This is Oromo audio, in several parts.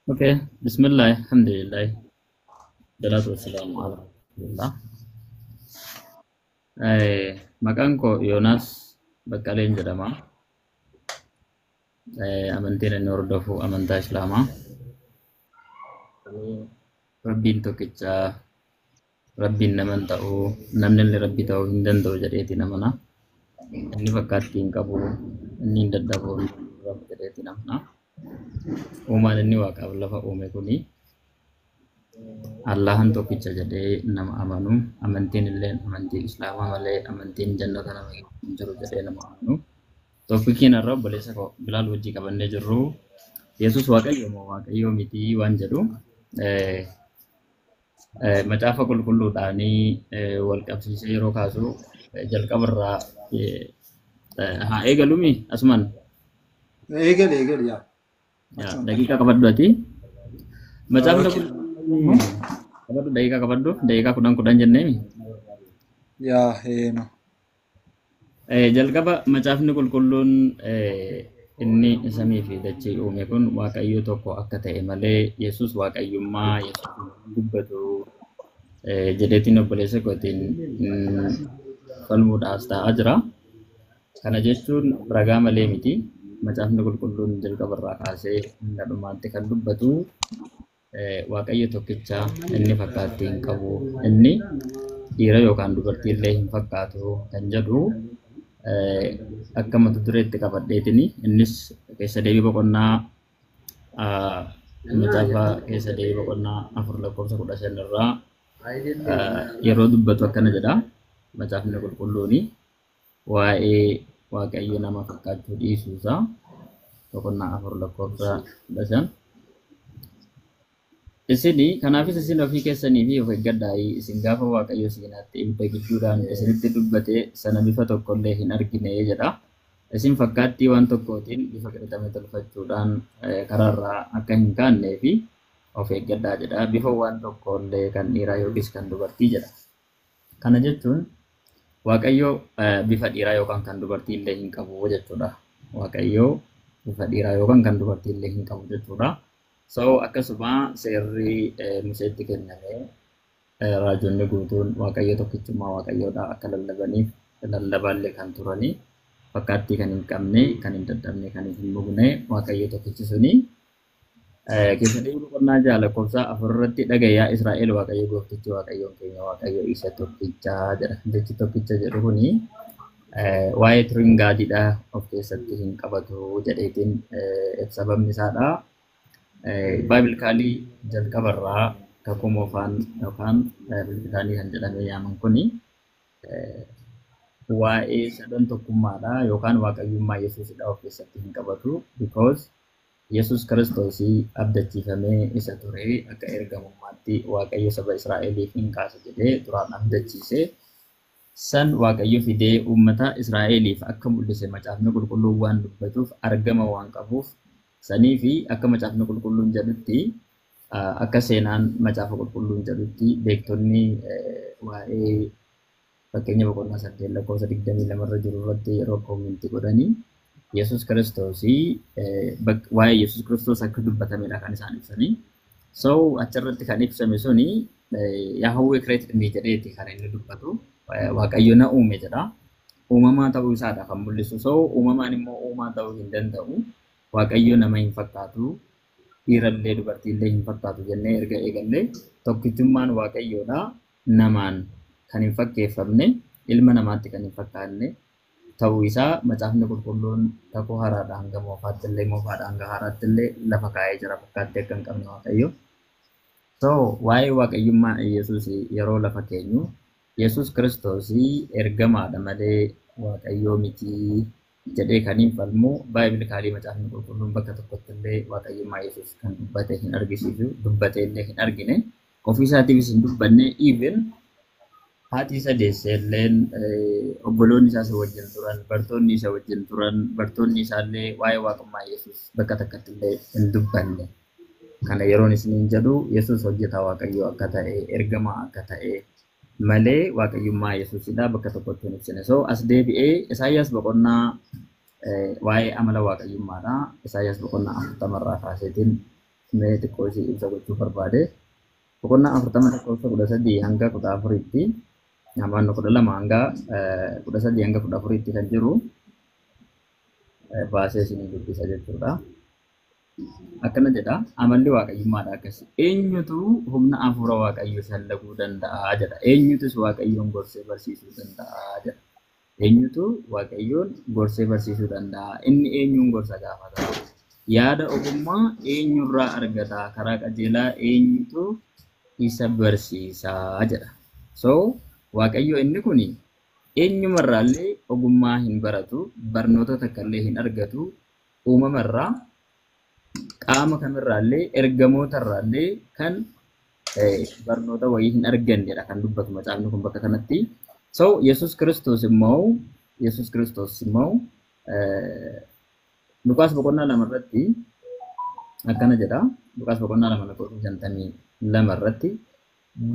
Okay, bismillah, alhamdulillah. Salaatu wassalaamu ala rasulillah. Maqaan koo Yoonaas Baqqaleen jedhama. Amantiin inni hordofu amantaa Islaamaa. Rabbiin tokkicha, Rabbiin naman ta'uu, namni illee Rabbi ta'uu hin danda'u jedheetiin amana. Inni fakkaattii hin qabu, inni hin dadhabu, Rabbi jedheetiin amana. Uumaan inni waaqaaf lafa uume kuni Allahan tokkicha jedhee nama amanu, amantiin illee amantii Islaamaa malee amantiin jannata nama hin jiru jedhee nama amanu. Topiciin har'a obboleessa koo Bilaal wajjii qabannee jirru Yesuus Waaqayyo moo Waaqayyoo miti waan jedhu macaafa qulqulluudhaanii wal qabsiisee yeroo kaasu jalqabarraa haa eegalumi asumaan. Eegali, eegali, yaa. Daqiiqaa qabadhu ati. Macaafni qulqulluun qabadhu, daqiiqaa qabadhu, daqiiqaa 10 10 jenneemi. Yaa, heeno. Jalqaba macaafni qulqulluun inni samii fi dachee uume kun Waaqayyo tokko akka ta'e malee Yesuus Waaqayyummaa Yesuus dubbatu jedheetiin obboleessa kootiin falmuudhaas ta'aa jira. Kana jechuun ragaa malee miti. Macaafni qulqulluun jalqabarraa kaasee hanga dhumaatti kan dubbatu Waaqayyo tokkicha, inni fakkaattii hin qabu, inni dhiira yookaan dubartii illee hin fakkaatu kan jedhu akka mata dureetti qabadheetini. Innis keessa deebii boqonnaa, macaafa keessa deebii boqonnaa 4 lakkoofsa 15 irraa yeroo dubbatu akkana jedha. Macaafni qulqulluuni waa'ee Waaqayyo nama fakkaachuu dhiisuusaa boqonnaa 4 lakkoofsa 15. Isini kanaafis isin ofii keessanii fi of eeggadhaa, isin gaafa Waaqayyo Siinaatti ibidda gidduudhaan isinitti dubbate sana bifa tokkollee hin argine jedha. Isin fakkaattii waan tokkootiin bifa qirixame tolfachuudhaan karaarraa akka hin kaannee fi of eeggadhaa jedha. Bifa waan tokkollee kan dhiiraa yookiis kan dubartii jedha. Kana jechuun Waaqayyo bifa dhiiraa yookaan kan dubartii illee hin qabu jechuudha. Waaqayyo bifa dhiiraa yookaan kan dubartii illee hin qabu jechuudha. So akkasuma seerri Museetti kenname, raajonni guutuun Waaqayyo tokkichummaa Waaqayyoodha akka lallabaniif lallabaallee kan turanii, fakkaattii kan hin qabne, kan hin dadhabne, kan hin mugne Waaqayyo tokkichi suni keessa deebii boqonnaa 6 lakkoofsa 4 irratti, "Dhagayaa Israa'el, Waaqayyo gooftichi Waaqayyoon keenya Waaqayyo isa tokkichaa" jedha. Jechi tokkicha jedhu kuni waa'ee triune Godiidha of keessatti hin qabatu jedheetiin sababni isaadha. Biblically jalqabarraa kakuu moofaan yookaan biblically kan jedhamee yaaman kuni waa'ee sadan tokkummaadha yookaan waaqayyummaa Yesuusidha of keessatti hin qabatu, because Yesuus Kiristoosii abdachiifamee isa ture, akka ergamummaatti Waaqayyo saba Israa'eliif hin kaasa jedhee duraan abdachiise san Waaqayyo fidee uummata Israa'eliif akka mul'ise macaafni qulqulluun waan dubbatuuf, argama waan qabuuf sanii fi akka macaafni qulqulluun jedhutti, akka seenaan macaafa qulqulluun jedhutti, beektonni waa'ee fakkeenya boqonnaa 8 lakkoofsa 22 irra jiru irratti yeroo comment godhanii Yesuus Kiristoosii, waa'ee Yesuus Kiristoos akka dubbatamedha kan isaan ibsanii. So achirratti kan ibsame suni "Yahweh created me" jedheeti kan inni dubbatu. Waaqayyo na uume jedha. Uumamaa ta'uu isaadha kan mul'isu. So uumamaan immoo uumaa ta'uu hin danda'u. Waaqayyo nama hin fakkaatu. Dhiirallee dubartiillee hin fakkaatu jennee erga eegallee, tokkichummaan Waaqayyoodha namaan kan hin fakkeeffamne, ilma namaatti kan hin fakkaanne ta'uu isaa macaafni qulqulluun kakuu haaraadhaa hanga moofaatti illee, moofaadhaa hanga haaraatti illee lafa kaa'ee jira, fakkaattii akka hin qabne Waaqayyo. So waa'ee waaqayyummaa Yesuus yeroo lafa keenyu, Yesuus Kiristoos ergamaadha malee Waaqayyoo miti jedhee kan hin falmu. Biblically macaafni qulqulluun bakka tokkotti illee waaqayyummaa Yesuus kan dubbate hin argisiisu, dubbate illee hin argine, ofii isaatiifis hin dubbanne. Even haati isa deesse illeen, obboloonni isaa isa wajjin turan, bartoonni isa wajjin turan, bartoonni isaallee waa'ee waaqummaa Yesuus bakka takkatti illee hin dubbanne. Kana yeroon isiniin jedhu, Yesuus hojjetaa Waaqayyoo akka ta'e, ergamaa akka ta'e malee waaqayyummaa Yesuusidha bakka tokkotti hin ibsine. So as deebi'ee Isaayyaas boqonnaa waa'ee amala waaqayyummaadha. Isaayyaas boqonnaa 40rraa kaaseetiin Mee xiqqoo ishee ibsa gochuu barbaade. Boqonnaa 40 lakkoofsa 13 hanga 14tti, namoonni 12 hanga 13 hanga 14tti kan jiru baasee isinii dubbisa jechuudha. Akkana jedha, amalli waaqayyummaadha akkas. Eenyutu humna hafuura waaqayyoo shallaguu danda'a jedha. Eenyutus waaqayyoon gorsee barsiisuu danda'a jedha. Eenyutu waaqayyoon gorsee barsiisuu danda'a? Inni eenyuun gorsa gaafata? Yaada ogummaa eenyurraa argata? Karaa qajeelaa eenyutu isa barsiisaa jedha. So waaqayyo inni kuni eenyumarraallee ogummaa hin baratu, barnoota takkallee hin argatu, uumamarraa qaama kamirraallee ergamootarraallee kan barnoota wayii hin argannedha kan dubbatu macaafni kun bakka kanatti. So Yesuus Kiristoos immoo Luqaas boqonnaa 2 irratti akkana jedha. Luqaas boqonnaa 2 lakkoofsa 52 irratti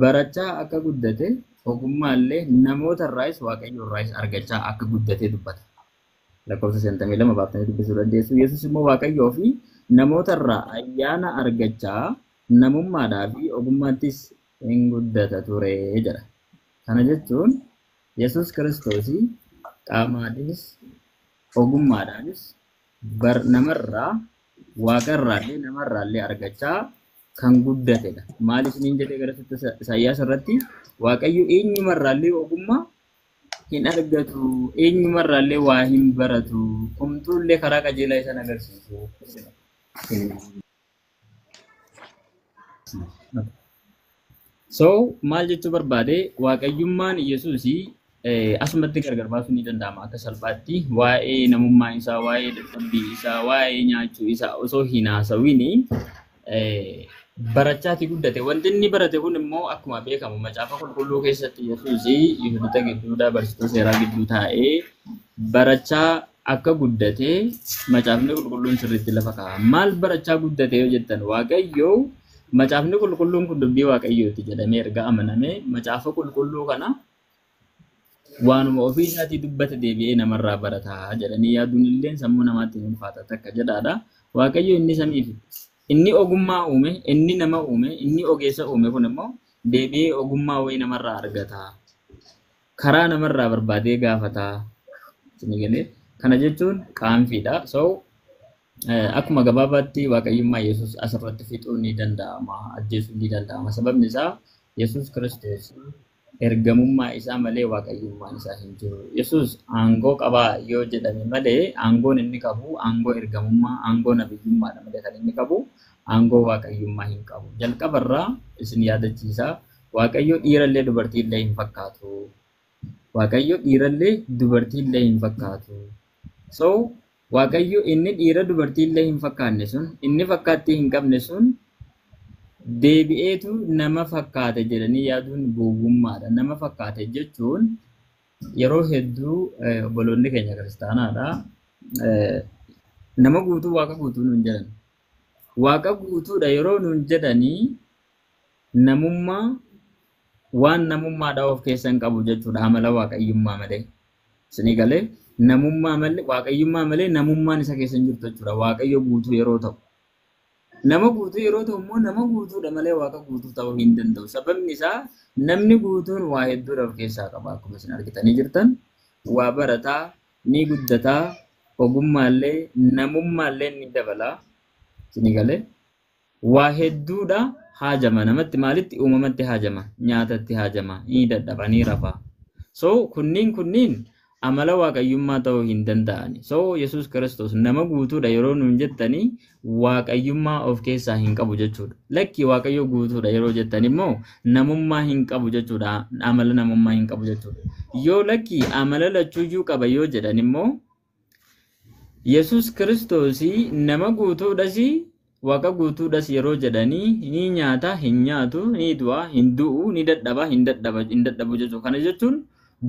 barachaa akka guddate ogummaallee namootarraayis waaqayyoorraayis argachaa akka guddate dubbata. Lakkoofsa 52 baaftanii dubbisuu dandeessu. Yesuus immoo waaqayyoo fi namootarraa ayyaana argachaa namummaadhaa fi ogummaattis hin guddata ture jedha. Kana jechuun Yesuus Kiristoos qaamaanis ogummaadhaanis namarraa waaqarraallee namarraallee argachaa kan guddatedha. Maal isiniin jedhee gara Isaayyaas irratti waaqayyo eenyumarraallee ogummaa hin argatu, eenyumarraallee waa hin baratu, homtuullee karaa qajeelaa isaan agarsiisu. So maal jechuu barbaade waaqayyummaan Yesuus asumatti gargar baasuun ni danda'ama akka salphaatti waa'ee namummaa isaa, waa'ee dadhabbii isaa, waa'ee nyaachuu isaa osoo hin haasawini barachaati guddate. Wanti inni barate kun immoo akkuma beekamu macaafa qulqulluu keessatti Yesuus Yihudoota gidduudhaa barsiisota seeraa gidduu taa'ee barachaa akka guddate macaafni qulqulluun sirriitti lafa kaa'a. Maal barachaa guddate yoo jettan waaqayyo macaafni qulqulluun kun dubbii waaqayyooti jedhamee erga amaname macaafa qulqulluu kana waanuma ofii isaatii dubbate deebi'ee namarraa barataa jedhanii yaaduun illee sammuu namaatti hin ulfaata takka jedhaadha. Waaqayyo inni samiif inni ogummaa uume, inni nama uume, inni ogeessa uume kun immoo deebi'ee ogummaa wayii namarraa argata. Karaa namarraa barbaadee gaafata. Kana jechuun qaanfiidha. So akkuma gabaabaatti waaqayyummaa Yesuus asirratti fixuun ni danda'ama, ajjeesuun ni danda'ama. Sababni isaa Yesuus Kiristoos ergamummaa isaa malee waaqayyummaan isaa hin jiru. Yesuus aangoo qabaa yoo jedhame malee aangoon inni qabu aangoo ergamummaa, aangoo nabiyyummaadha malee kan inni qabu aangoo waaqayyummaa hin qabu. Jalqabarraa isin yaadachiisa waaqayyo dhiirallee dubartiillee hin fakkaatu. Waaqayyo dhiirallee dubartiillee hin fakkaatu. So waaqayyo inni dhiira dubartiillee hin fakkaanne sun, inni fakkaattii hin qabne sun deebi'eetu nama fakkaate jedhanii yaaduun gowwummaadha. Nama fakkaate jechuun yeroo hedduu obboloonni keenya kiristaanaadha. Nama guutuu waaqa guutuu nuun jedhan. Waaqa guutuudha yeroo nuun jedhanii namummaa waan namummaadhaa of keessa hin qabu jechuudha. Amala waaqayyummaa malee. Isinii galee namummaa malee waaqayyummaa malee namummaan isa keessa hin jirtu jechuudha. Waaqayyo guutuu yeroo ta'u. Nama guutuu yeroo ta'u immoo nama guutuudha malee waaqa guutuu ta'uu hin danda'u. Sababni isaa namni guutuun waa hedduudha of keessaa qaba. Akkuma isin argitanii jirtan waa barataa, ni guddataa, ogummaallee namummaallee ni dabala. Isinii galee waa hedduudha haajama. Namatti maalitti uumamatti haajama, nyaatatti haajama, ni dadhaba, ni rafa. So kunniin amala waaqayyummaa ta'uu hin danda'ani. So Yesuus Kiristoos nama guutuudha yeroo nuun jettanii waaqayyummaa of keessaa hin qabu jechuudha. Lakki waaqayyo guutuudha yeroo jettan immoo namummaa hin qabu jechuudha. Amala namummaa hin qabu jechuudha. Yoo lakki amala lachuuyyuu qaba yoo jedhan immoo Yesuus Kiristoos nama guutuudhas waaqa guutuudhas yeroo jedhanii ni nyaata, hin nyaatu, ni du'a, hin du'u, ni dadhaba, hin dadhabu jechuudha. Kana jechuun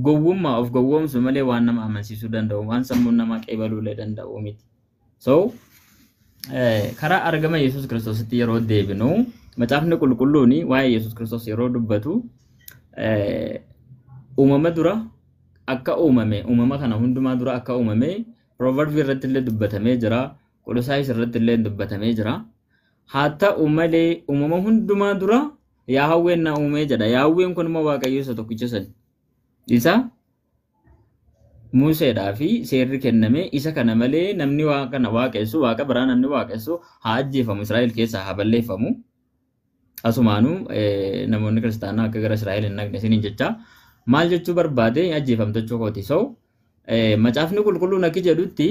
gowwummaa of gowwoomsu malee waan nama amansiisuu danda'u, waan sammuun namaa qeebaluulee danda'u miti. So karaa argama Yesuus Kiristoositti yeroo deebinu macaafni qulqulluun waa'ee Yesuus Kiristoos yeroo dubbatu uumama dura akka uumame, uumama kana hundumaa dura akka uumame Proverbi irratti illee dubbatamee jira, Qolosaayis irratti illee dubbatamee jira. Haa ta'u malee uumama hundumaa dura Yaahween na uumee jedha. Yaahween kun immoo Waaqayyo isa tokkicha sani. Isa Museedhaa fi seerri kenname isa kana malee namni waaqa kana waaqessu, waaqa biraa namni waaqessu haa ajjeefamu, Israa'el keessaa haa balleeffamu. Asumaanuu namoonni kiristaanaa akka gara Israa'el hin dhaqne isiniin jecha. Maal jechuu barbaade ajjeefamtu jechuu kooti. So macaafni qulqulluun akka jedhutti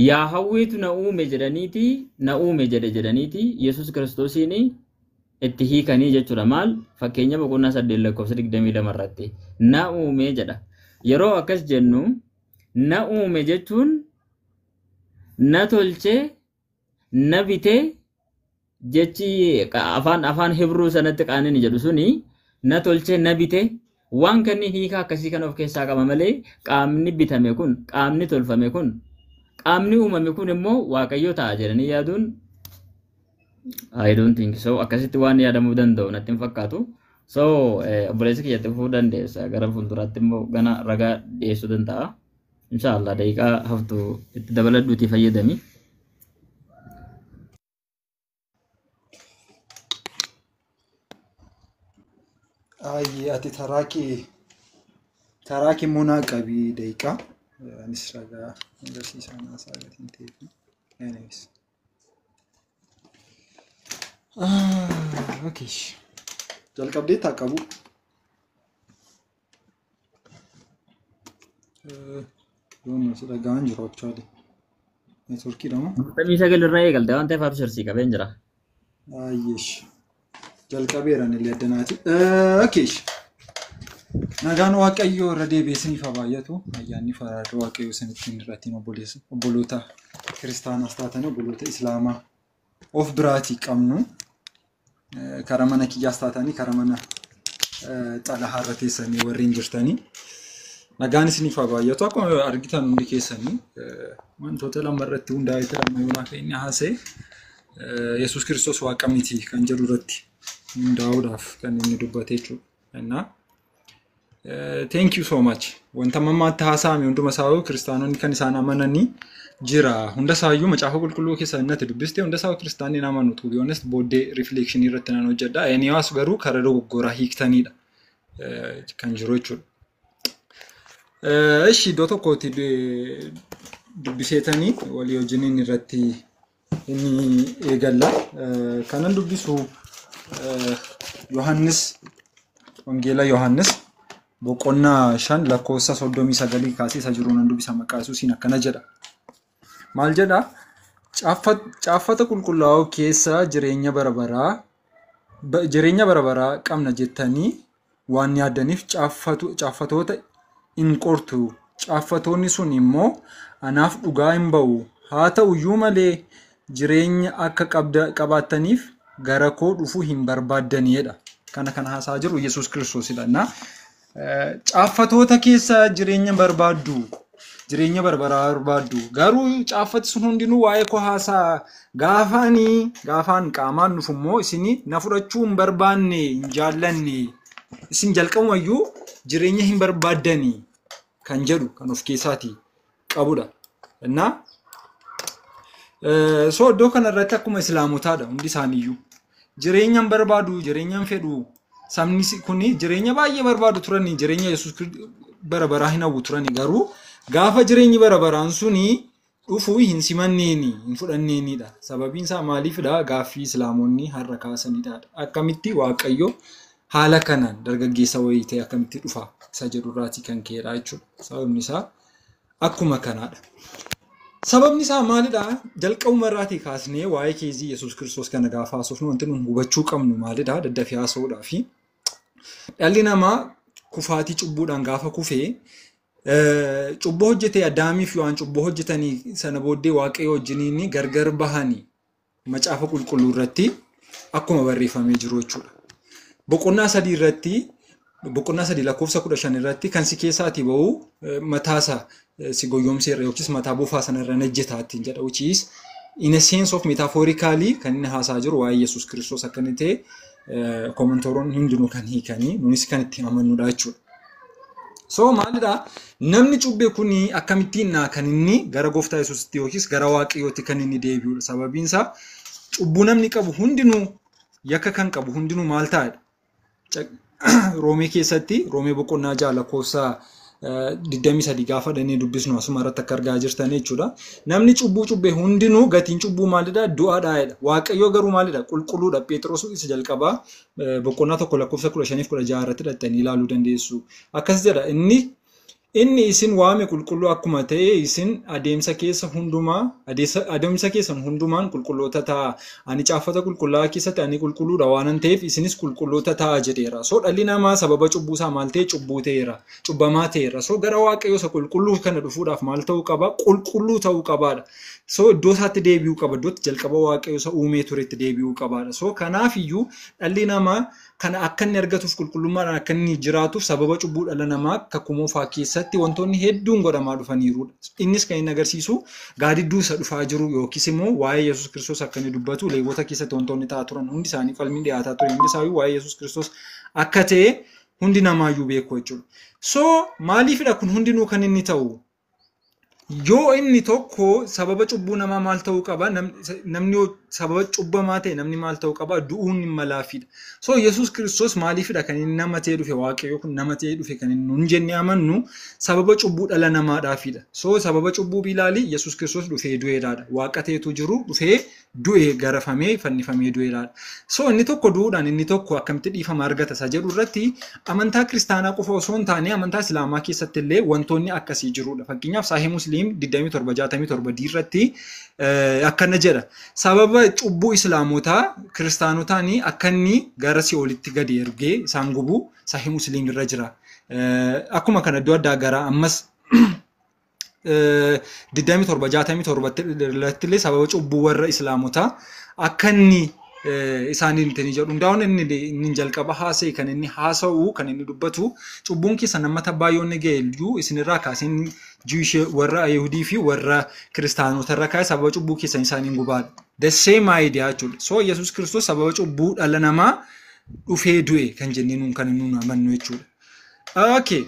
Yaahweetu na uume jedhaniiti, na uume jedhe jedhaniiti Yesuus Kiristoosiin itti hiikanii jechuudha. Maal fakkeenya boqonnaa 8 lakkoofsa 22 irratti na uume jedha. Yeroo akkas jennu na uume jechuun na tolchee, na bitee, jechi afaan Hibruu sanatti qaaniin jedhu suni na tolchee, na bitee, waan kanneen hiika akkasii kan of keessaa qaba malee qaamni bitame kun, qaamni tolfame kun, qaamni uumame kun immoo Waaqayyo ta'a jedhanii yaaduun I don't think so. Akkasitti waan yaadamuu danda'u natti hin fakkaatu. So obboleessi kiyyatti fufuu dandeessa. Gara fuulduraatti immoo gana ragaa dhiyeessuu danda'a. Inshaallah daqiiqaa haftu itti dabaladhuutii fayyadami. Ayyee, ati taraa kee immoo naa qabii daqiiqaa. Anis ragaa agarsiisaa naasaa gatiin ta'eef. Anyways. Okay. Jalqabdee taa qabu. Yoon si dhagaan jiru actually. Networkiidha moo? 49 irraa eegalte waan ta'eef abshirsii qabeen jira. Ayyeesh. Jalqabeera illee addanaati. Okay. Nagaan Waaqayyoo irra deebi'ee isiniif haa baay'atu. Ayyaanni faraarri Waaqayyoo isinittiin irrattiin obboloota kiristaanaas taatan obboloota islaamaa of biraatii qabnu. Karaa mana kiyyaas taatanii karaa mana xalahaa irra teessanii warreen jirtanii. Nagaan isiniif haa baay'atu. Akkuma argitan hundi keessanii wantoota lama irratti hundaa'ee lama yoonaa kan inni haasa'e Yesuus Kiristoos Waaqa miti kan jedhu irratti hundaa'uudhaaf kan inni dubbate jechuudha. Innaa thank you so much. Wanta mammaatti haasa'ame hunduma isaa kiristaanonni kan isaan amananii jira. Hunda isaayyuu macaafa qulqulluu keessa inni ati dubbiste hunda isaa kiristaanni hin amanu. To be honest, booddee reflection irratti nan hojjedha. Anyways, garuu karaa dogoggoraa hiiktanidha kan jiru jechuudha. Ishi iddoo tokkotti dubbiseetanii walii wajjiniin irratti inni eegalla. Kanan dubbisu Yohaannis, Wangeela Yohaannis boqonnaa 5 lakkoofsa 39 kaasee isa jiru nan dubbisa maqaa Yesuusiin. Akkana jedha. Maal jedha? Caaffata qulqullaa'oo keessa jireenya bara baraa qabna jettanii waan yaaddaniif caaffatoota hin qortu. Caaffatoonni sun immoo anaaf dhugaa hin ba'u. Haa ta'u iyyuu malee jireenya akka qabaattaniif gara koo dhufuu hin barbaaddanidha. Kana kan haasaa jiru Yesuus Kiristoosidha. Na caaffatoota keessa jireenya barbaaddu. Jireenya barbaraa barbaaddu. Garuu caaffati sun hundinuu waa'ee koo haasaa, gaafaanii gaafaan qaamaan dhufu immoo isin na fudhachuu hin barbaanne, hin jaallanne. Isin jalqabumayyuu jireenya hin barbaaddanii kan jedhu kan of keessaatii qabudha. Innaa so iddoo kanarratti akkuma islaamotaadha hundi isaaniiyyuu. Jireenya hin barbaadu, jireenya hin fedhu. Sabni kuni jireenya baay'ee barbaadu turani, jireenya Yesuus bara baraa hin hawwu turani, garuu gaafa jireenyi bara baraan suni dhufu hin simanneeni, hin fudhanneenidha. Sababiin isaa maaliifidha? Gaaffii islaamonni har'a kaasanidha. Akkamitti Waaqayyo haala kanaan dargaggeessa wayii ta'e akkamitti dhufa isa jedhurraatii kan ka'edha jechuudha. Sababni isaa akkuma kanaadha. Sababni isaa maalidha? Jalqabuma irraatii kaasnee waa'ee case Yesuus Kiristoos kana gaafa haasofnu wanti nuti hubachuu qabnu maalidha? Daddafee haasa'uudhaa fi dhalli namaa kufaatii cubbuudhaan gaafa kufee cubbuu hojjetee, Addaamii fi waan cubbuu hojjetanii sana booddee Waaqayyo wajjiniin gargar bahanii macaafa qulqulluu irratti akkuma barreeffamee jiru jechuudha. Boqonnaa 3 irratti, boqonnaa 3 lakkoofsa 15 irratti, kan si keessaatii ba'u mataasaa si goyyomseerra yookiis mataa bofaa sanarra nejjetaa ittiin jedha, which is in a sense of metaphorically kan inni haasaa jiru waa'ee Yesuus Kiristoos akka inni ta'e commentariin hundinuu kan hiikanii nunis kan itti amannudha jechuudha. So maalidha? Namni cubbe kuni akkamittiin naa kan inni gara gooftaa Yesuusitti yookiis gara Waaqayyootti kan inni deebi'udha. Sababiin isaa Cubbuu namni qabu hundinuu, yakka kan qabu hundinuu maal ta'edha? Roomee keessatti, Roomee boqonnaa 6 lakkoofsa 23 gaafa dhannee dubbisnu asuma irratti akka argaa jirtan jechuudha. Namni cubbuu cubbe hundinuu gatiin cubbuu maalidha? Du'aadha jedha. Waaqayyoo garuu maalidha? Qulqulluudha. Phexros isa jalqabaa boqonnaa 1 lakkoofsa 15 16 irratti dhattanii ilaaluu dandeessu. Akkas jedha, inni isin waame qulqulluu akkuma ta'e isin adeemsa keessa hundumaa adeemsa keessan hundumaan qulqulloota ta'a. Ani caaffata qulqullaa'aa keessatti ani qulqulluudha waanan ta'eef isinis qulqulloota ta'a jedheera. So dhalli namaa sababa cubbuu isaa maal ta'e? Cubbuu ta'eera. Cubbamaa ta'eera. So gara Waaqayyoo isa qulqulluu kana dhufuudhaaf maal ta'uu qaba? Qulqulluu ta'uu qabaadha. So iddoo isaatti deebi'uu qaba. Iddootti jalqaba Waaqayyoo isa uumee turetti deebi'uu qabaadha. So kanaaf iyyuu dhalli namaa kana akka inni argatuuf, qulqullummaadhaan akka inni jiraatuuf, sababa cubbuu dhala namaa kakuu moofaa keessatti wantoonni hedduun godhamaa dhufaniiru. Innis kan inni agarsiisu gaadidduu isa dhufaa jiru yookiis immoo waa'ee Yesuus Kiristoos akka inni dubbatu, Leewwota keessatti wantoonni ta'aa turan hundi isaanii, falmiin dhiyaataa ture hundi isaanii waa'ee Yesuus Kiristoos akka ta'e hundi namaayyuu beeku jechuudha. So maaliifidha kun hundinuu kan inni ta'u? Yoo inni tokko sababa cubbuu namaa maal ta'uu qaba? Namni yoo sababa cubbamaa ta'e namni maal ta'uu qaba? Du'uun hin malaafidha. So Yesuus Kiristoos maaliifidha kan inni nama ta'ee dhufe? Waaqayyo kun nama ta'ee dhufe kan inni nun jennee amannu sababa cubbuu dhala namaadhaafidha. So sababa cubbuu bilaali Yesuus Kiristoos dhufee du'eedhaadha. Waaqa ta'etu jiru dhufee du'e, garafamee fannifamee du'eedhaadha. So inni tokko du'uudhaan inni tokko akkamitti dhiifama argata isa jedhu irratti amantaa kiristaanaa qofa osoo hin taane amantaa islaamaa keessatti illee wantoonni akkasii jirudha. Fakkeenyaaf Saahii Musliim 2767 D irratti akkana jedha. Sababa cubbuu islaamotaa kiristaanotaan akka inni gara si'oolitti gadi ergee isaan gubu Saahii Musliim irra jira. Akkuma kana iddoo addaa gara ammas 2767 irratti illee sababa cubbuu warra islaamotaa akka inni isaaniin ittiin jedhu hundaa'uun inni jalqaba haasa'e, kan inni haasa'u, kan inni dubbatu, cubbuun keessa nama tabbaa yoo inni ga'e iyyuu isinirraa kaaseen Jewish warra Ayihudii fi warra kiristaanota irra kaa'e sababa cubbuu keessan isaaniin gubaadha. The same idea jechuudha. So Yesuus Kiristoos sababa cubbuu dhala namaa dhufee du'e kan jennee nuun kan nuun amannu jechuudha. Okay.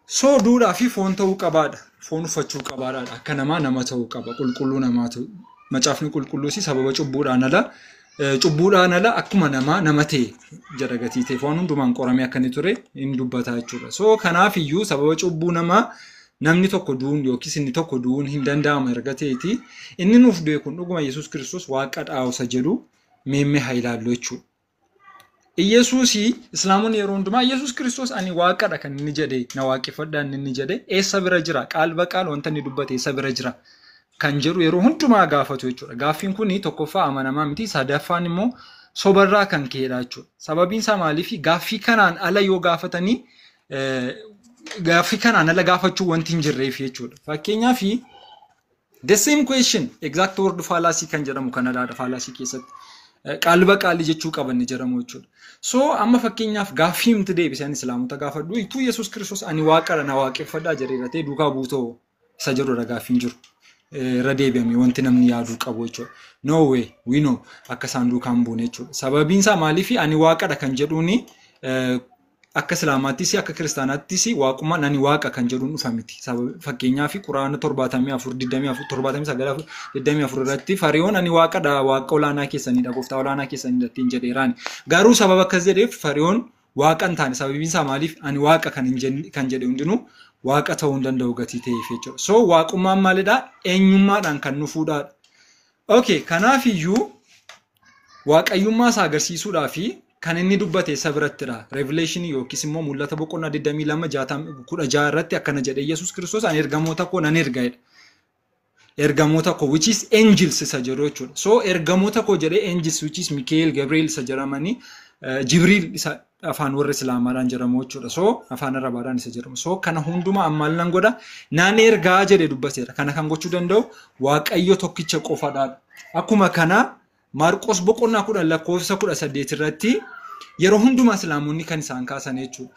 So duudhaa fi foon ta'uu qabaadha. Foon uffachuu qabaadha. Akka namaa nama ta'uu qaba. Qulqulluu namaa ta'u. Macaafni qulqulluus sababa cubbuudhaan ala akkuma namaa nama ta'e jedha, gatii ta'e waan hundumaan qoramee akka inni ture hin dubbata jechuudha. So kanaaf iyyuu sababa cubbuu namaa namni tokko du'uun yookiis inni tokko du'uun hin danda'amu erga ta'eeti, inni nuuf du'e kun dhuguma Yesuus Kiristoos Waaqa dhaa'usa jedhu meemmee haa ilaallu jechuudha. Iyesuusii Islaamonni yeroo hundumaa Yesuus Kiristoos ani Waaqadha kan inni jedhe, na waaqeffadha inni jedhe eessa bira jira? Qaal baqaal wanta inni dubbate eessa bira jira? Kan jedhu yeroo hundumaa gaafatu jechuudha. Gaaffiin kun tokkoffaa amanamaa miti, sadaffaan immoo sobarraa kan ka'edha jechuudha. Sababiin isaa maaliif? Gaaffii kanaan ala yoo gaafatanii, gaaffii kanaan ala gaafachuu wanti hin jirreef jechuudha. Fakkeenyaaf the same question, exact word fallacy kan jedhamu kanadha fallacy keessatti. Qaalba qaalii jechuu qaban ni jedhamu jechuudha. So amma fakkeenyaaf gaaffii himti deebisan Islaamota gaafadhu, ituu Yesuus Kiristoos ani Waaqadha, na waaqeffadhaa jedheera ta'e duukaa buutoo isa jedhudha gaaffiin jiru. Irra deebi'ame wanti namni yaaduu qabu jechuudha. No way, we know akka isaan duukaa hin buune jechuudha. Sababiin isaa maaliif? Ani Waaqadha kan jedhuuni akka Islaamaattis akka Kiristaanaattis waaqummaan ani Waaqa kan jedhuun dhufa miti. Fakkeenyaaf Quraana 74 24 79 24 irratti Fariyoon ani Waaqadha, Waaqa olaanaa keessanidha, gooftaa olaanaa keessanidha ittiin jedheeraani. Garuu sababa akkas jedheef Fariyoon Waaqa hin taane. Sababiin isaa maaliif? Ani Waaqa kan hin jenne kan jedhe hundinuu Waaqa ta'uu hin danda'u gatii ta'eef jechuudha. So waaqummaan maalidhaa? Eenyummaadhaan kan dhufuudhaadha. Okay, kanaaf iyyuu waaqayyummaa isaa agarsiisuudhaa fi kan inni dubbate isa birattidha. Revelation yookiis immoo mul'ata boqonnaa 22 16 irratti akkana jedhe Yesuus Kiristoos, ani ergamoota koo nan erga jedha. Ergamoota koo, which is angels isa jedhu jechuudha. So ergamoota koo jedhee angels, which is Mikael, Gabriel isa jedhamanii, Jibriil isa afaan warra Islaamaadhaan jedhamu jechuudha. So afaan Arabaadhaan isa jedhamu. So kana hundumaa ammaan nan godha naan ergaa jedhee dubbateera. Kana kan gochuu danda'u Waaqayyo tokkicha qofadha. Akkuma kana Maarqos boqonnaa 10 lakkoofsa 18 irratti yeroo hundumaa Islaamonni kan isaan kaasan jechuudha.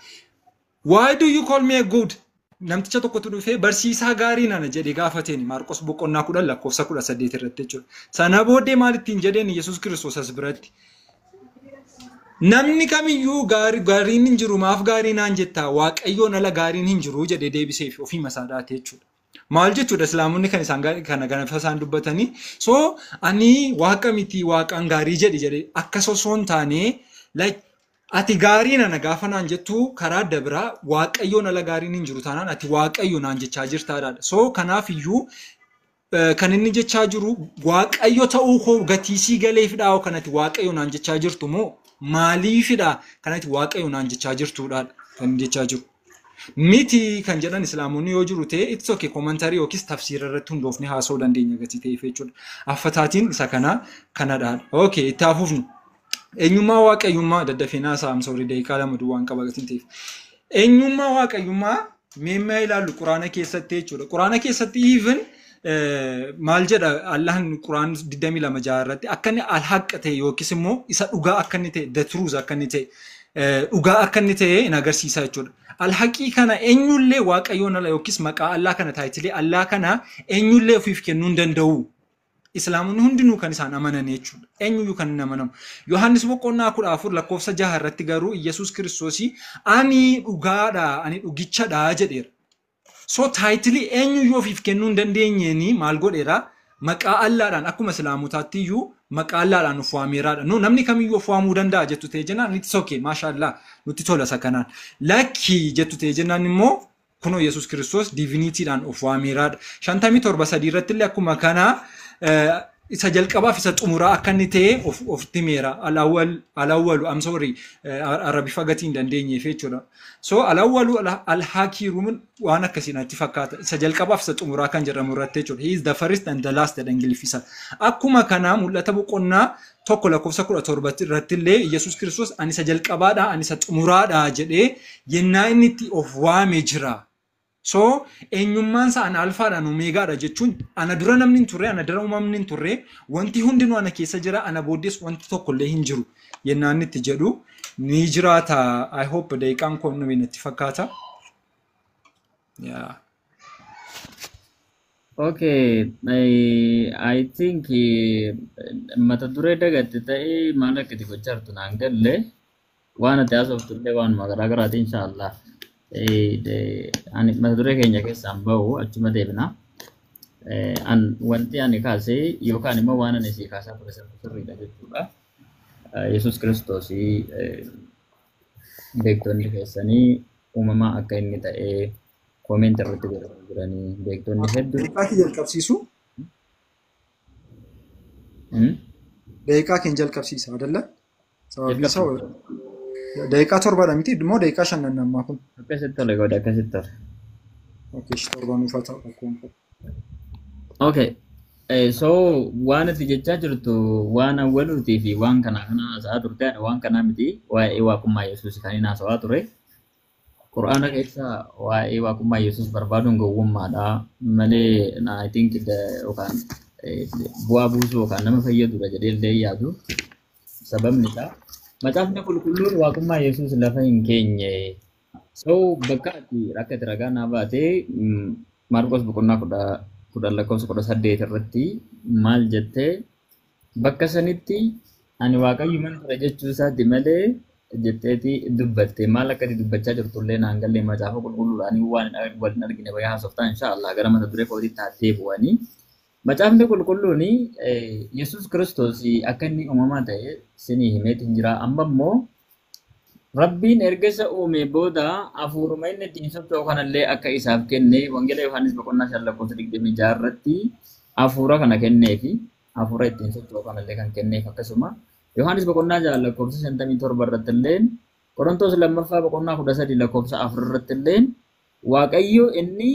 "Why do you call me a good?" Namticha tokkotu dhufee barsiisaa gaarii nana jedhee gaafateen, Maarqos boqonnaa 10 lakkoofsa 18 irratti jechuudha. Sana booddee maal ittiin jedheen Yesuus Kiristoos as biratti? Namni kamiyyuu gaariin hin jiru, maaf gaarii naan jettaa? Waaqayyoon ala gaariin hin jiru jedhee deebiseef ofii masaadhaati jechuudha. Maal jechuudha Islaamonni kan isaan kana ganafa isaan dubbatanii? So ani waaqa miti, waaqaan gaarii jedhi jedhe akkas osoo hin taane, like ati gaarii nana gaafa naan jettu, karaa adda biraa Waaqayyoon ala gaariin hin jiru taanaan ati Waaqayyo naan jechaa jirtaadha. So kanaaf iyyuu kan inni jechaa jiru Waaqayyo ta'uu koo gatiisii galeefidha kan ati Waaqayyo naan jechaa jirtu moo maaliifidha kan ati Waaqayyo naan jechaa jirtudha kan inni jechaa jiru. Miti kan jedhan Islaamonni yoo jiru ta'e, it's okay, commentary yookiis tafsiira irratti hundoofne haasa'uu dandeenya gatii ta'eef jechuudha. Affataatiin isa kana kanadha. Okay, itti hafuufnu. Eenyummaa waaqayyummaa daddafeenaa isaa amsa daqiiqaa 2 duwwaan qaba gatiin ta'eef. Eenyummaa waaqayyummaa meemmaa ilaallu Quraana keessatti jechuudha. Quraana keessatti even maal jedha Allahan? Quraan 22 jaha irratti akka inni al-haqqa ta'e yookiis immoo isa dhugaa akka inni ta'e, the truth akka inni ta'e, dhugaa akka inni ta'e in agarsiisa jechuudha. Al-haqii kana eenyullee Waaqayyoon ala yookiis maqaa Allah kana, title Allah kana eenyullee ofiif kennuu hin danda'u. Islaamonni hundinuu kan isaan amanan jechuudha. Eenyuyyuu kan hin amanamu. Yohaannis boqonnaa 14 lakkoofsa 6 irratti garuu Iyyasuus Kiristoosii "Ani dhugaadha, ani dhugichadha" jedheera. So title eenyuyyuu ofiif kennuu hin dandeenyeeni maal godheera? Maqaa Allaadhaan akkuma Islaamotaatti iyyuu maqaa Allaadhaan of waameeraadha. No, namni kamiyyuu of waamuu danda'a jettu ta'e jennaan, it's okay, maashaallah, nutti tola isa kanaan. Lakki jettu ta'e jennaan immoo kunoo Yesuus Kiristoos divinitydhaan of waameeraadha. 57:3 irratti illee akkuma kanaa isa jalqabaaf isa xumuraa akka inni ta'e ofitti himeera. Alawwalu, I'm sorry, Arabifa gatii hin dandeenyeef jechuudha. So alawwalu alhakiiruun waan akkasii natti fakkaata. Isa jalqabaaf isa xumuraa kan jedhamu irratti jechuudha. "He is the first and the last" jedha Ingiliffisa. Akkuma kanaa Mul'ata boqonnaa 1 lakkoofsa 17 irratti illee Yesuus Kiristoos "Ani isa jalqabaadha, ani isa xumuraadha" jedhee yennaa inni itti of waame jira. So eenyummaan isaa ana alfaadhaan omeegaadha jechuun ana dura namni hin turre, ana dura uumamni hin turre, wanti hundinuu ana keessa jira, ana booddees wanti tokkollee hin jiru yennaan inni itti jedhu ni jiraata. I hope daqiiqaan kun nuyi natti fakkaata. Yeah. Okay, I think mata duree dagatte ta'ee maal akka itti gochaa jirtu naan galle, waan ati haasoftu illee waanuma garaa garaati inshaallah. Ani mata duree keenya keessaan bahu, achuma deebina. An wanti ani kaasee yookaan immoo waan ani sii kaasaa ture sirriidha jechuudha. Yesuus Kiristoosii beektonni keessanii uumamaa akka inni ta'ee comment irratti godhanii jiranii beektonni hedduun. Daqiiqaa kee jalqabsiisu. Daqiiqaa keenya jalqabsiisa adalla. Sababiin isaa daqiiqaa 7dha miti immoo daqiiqaa 5 ammaa kun? Akkasitti tole, godhe akkasitti tole. Okay, 7 nuuf haa ta'u akkuma. Okay. So waan ati jechaa jirtu waan awwaluutii fi waan kana kana haasa'aa turte, ani waan kanaa miti, waa'ee waaqummaa Yesuus kan inni haasa'aa ture. Qur'aana keessa waa'ee waaqummaa Yesuus barbaaduun gowwummaadha malee I think yookaan bu'aa buusuu yookaan nama fayyadudha jedhee illee yaadu. Sababni isaa Macaafni Qulqulluun waaqummaa Yesuus lafa hin keenye. So bakka ati akka itti ragaa naa baatee, Maarqos boqonnaa 10 lakkoofsa 18 irratti maal jettee, bakka sanitti ani Waaqayyo ture jechuu isaati malee jetteeti dubbatte? Maal akka ati dubbachaa jirtullee naan galle. Macaafa Qulqulluudhaan waan wal hin argine wayii haasoftaa. Inshaallah gara mata duree kootiitti haa deebi'anii. Macaafni Qulqulluun Yesuus Kiristoos akka inni uumamaa ta'e sinii himeetiin jira. Amma immoo Rabbiin erga isa uume booda hafuuruma inni ittiin socho'u kanallee akka isaaf kenne Wangeela Yohaannis boqonnaa 5 lakkoofsa 26 irratti hafuura kana kenneefi, hafuura ittiin socho'u kanallee kan kenneef, akkasuma Yohaannis boqonnaa 6 lakkoofsa 57 irratti illee, Qorontoos lammaffaa boqonnaa 13 lakkoofsa 4 irratti illee, Waaqayyo inni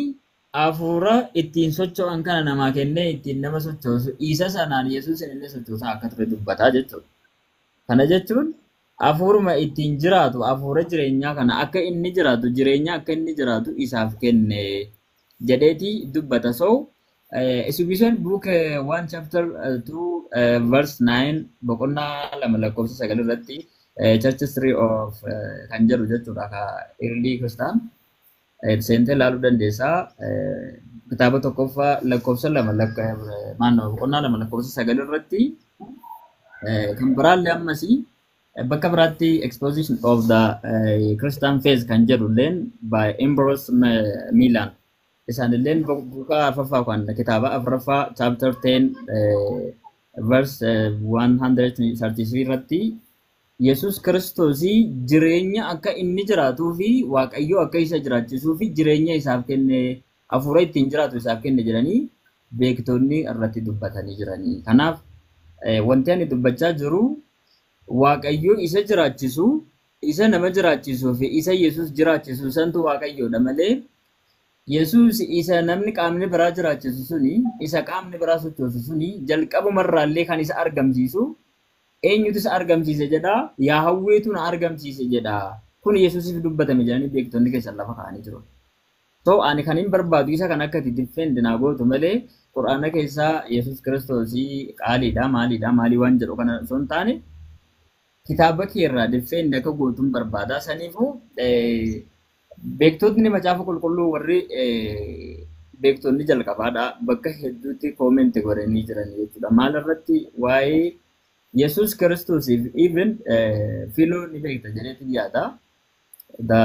hafuura ittiin socho'an kana namaa kennee ittiin nama sochoosu isa sanaan Yesuusin illee sochoosaa akka ture dubbataa jechuudha. Kana jechuun hafuuruma ittiin jiraatu, hafuura jireenyaa kana akka inni jiraatu, jireenya akka inni jiraatu isaaf kenne jedheeti dubbata. So Exhibition book 1 chapter 2 verse 9, boqonnaa 2 lakkoofsa 9 irratti, Church History of kan jedhu jechuudha, ka early Christian seentee ilaaluu dandeessaa. Kitaaba tokkoffaa lakkoofsa 2, maannoo boqonnaa 2 lakkoofsa 9 irratti, kan biraallee ammasii bakka biraatti Exposition of the Christian Faith kan jedhu illeen by Ambrose Milan. Isaanilleen boka afuraffaa kan kitaaba afuraffaa chapter 10 verse 133 irratti Yesuus Kiristoosii jireenya akka inni jiraatuu fi Waaqayyo akka isa jiraachisuu fi jireenya isaaf kenne, hafuura ittiin jiraatu isaaf kenne jedhanii beektonni irratti dubbatanii jiranii. Kanaaf wanti ani dubbachaa jiru Waaqayyo isa jiraachisu, isa nama jiraachisuu fi isa Yesuus jiraachisu santu Waaqayyoodha malee Yesuus isa namni qaamni biraa jiraachisu suni, isa qaamni biraa sochoosu suni jalqabumarraallee kan isa argamsiisu eenyutu isa argamsiise jedha, Yaahawweetu na argamsiise jedha. Kun Yesuusiif dubbatame jedhanii beektonni keessan lafa kaa'anii jiru. So ani kan hin barbaadu isa kan akka itti defend naa gootu malee Qur'aana keessaa Yesuus Kiristoosii qaaliidha maaliidha maalii waan jedhu kana osoo hin taane kitaaba kee irraa defend akka gootuun barbaada. Saniifuu beektotni macaafa qulqulluu warri beektonni jalqabaadha bakka hedduutti comment godhanii jiran jechuudha. Maal irratti waa'ee Yesuus Kiristoosiif even Philo ni beekta jedheetu yaada. The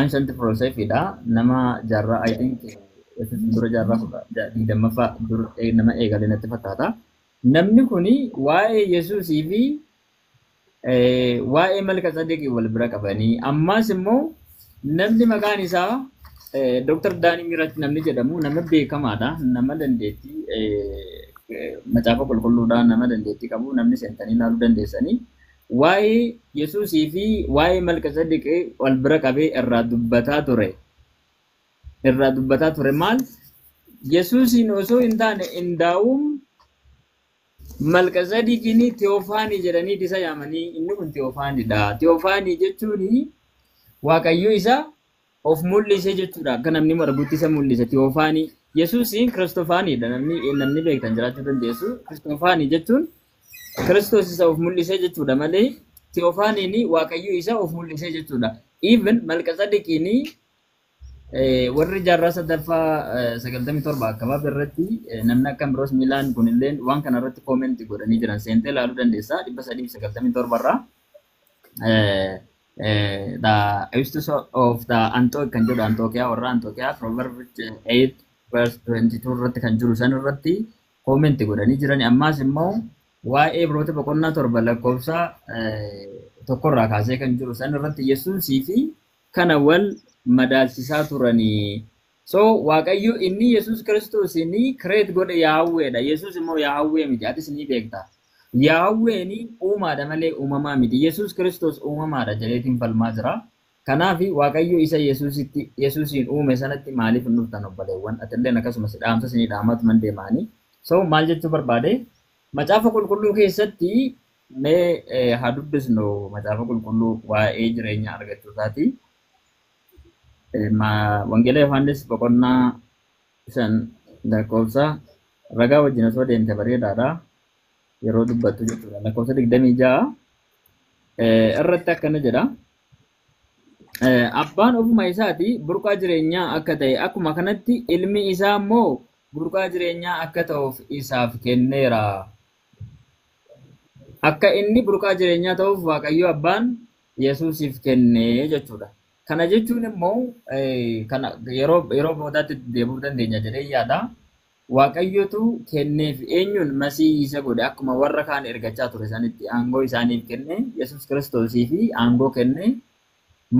ancient philosophy dha. Nama jaarraa, I think, Yesuus dura jaarraa 20ffaa dur nama eegale natti fakkaata. Namni kuni waa'ee Yesuusii fi waa'ee Malka Tsadeqii wal bira qabanii ammaas immoo namni maqaan isaa Dr. Daanii Mirat namni jedhamu nama beekamaadha. Nama dandeettii macaafa qulqulluudhaan nama dandeettii qabu namni seentanii ilaaluu dandeessanii. Waa'ee Yesuusii fi waa'ee Malka Tsadeqii wal bira qabee irraa dubbataa ture. Irraa dubbataa ture maal? Yesuusiin osoo hin taane indaa'uun Malka Tsadiqiin Teofaanii jedhanii isa yaamanii inni kun Teofaaniidha. Teofaanii jechuun Waaqayyo isa of mul'ise jechuudha. Akka namni argutti isa mul'ise Teofaanii. Yesuusiin Kiristofaaniidha. Namni beektan jiraachuu dandeessu. Kiristofaanii jechuun Kiristoos isa of mul'ise jechuudha malee Teofaaniin Waaqayyo isa of mul'ise jechuudha. Even Malka Tsadiqiin warri jaarraa sadaffaa 97 akkabaab irratti namni akka Ambiroos Miilaan kunillee waan kana irratti comment godhanii jiran seentee ilaaluu dandeessaa 397 irraa. The Eustace of the Antioch kan jedhu Antookiyaa warra Antookiyaa Proverbs 8 verse 22 irratti kan jiru san irratti comment godhanii jiran. Ammaas immoo waa'ee Ibroota boqonnaa 7 lakkoofsa 1rraa kaasee kan jiru san irratti Yesuusii fi kana wal madaalchisaa turanii. So Waaqayyo inni Yesuus Kiristoos inni create godhe Yaahweedha. Yesuus immoo Yaahwee miti. Atis ni beekta. Yaahween uumaadha malee uumamaa miti. Yesuus Kiristoos uumamaadha jedheetiin falmaa jira. Kanaaf Waaqayyo isa Yesuusitti Yesuusiin uume sanatti maaliif hin dhuftan obboleewwan? Atilleen akkasumas dhaamsa isinii dhaamatu deemaanii. So maal jechuu barbaade? Macaafa qulqulluu keessatti mee haa dubbisnu macaafa qulqulluu waa'ee jireenya argachuu isaati. Wangeela Yohaannis boqonnaa 5 lakkoofsa ragaa wajjin osoo deemte bareedaadha. Yeroo dubbattu jechuudha. Lakkoofsa 26 irratti akkana jedha. Abbaan ofuma isaati burqaa jireenyaa akka ta'e akkuma kanatti ilmi isaa immoo burqaa jireenyaa akka ta'uuf isaaf kenneera. Akka inni burqaa jireenyaa ta'uuf Waaqayyo abbaan Yesuusiif kenne jechuudha. Kana jechuun immoo kana yeroo boodaatti deebi'uu dandeenya jedhee yaada. Waaqayyotu kenneef eenyuun masii isa godhe akkuma warra kaan ergachaa ture sanitti aangoo isaaniif kenne Yesuus Kiristoosii fi aangoo kenne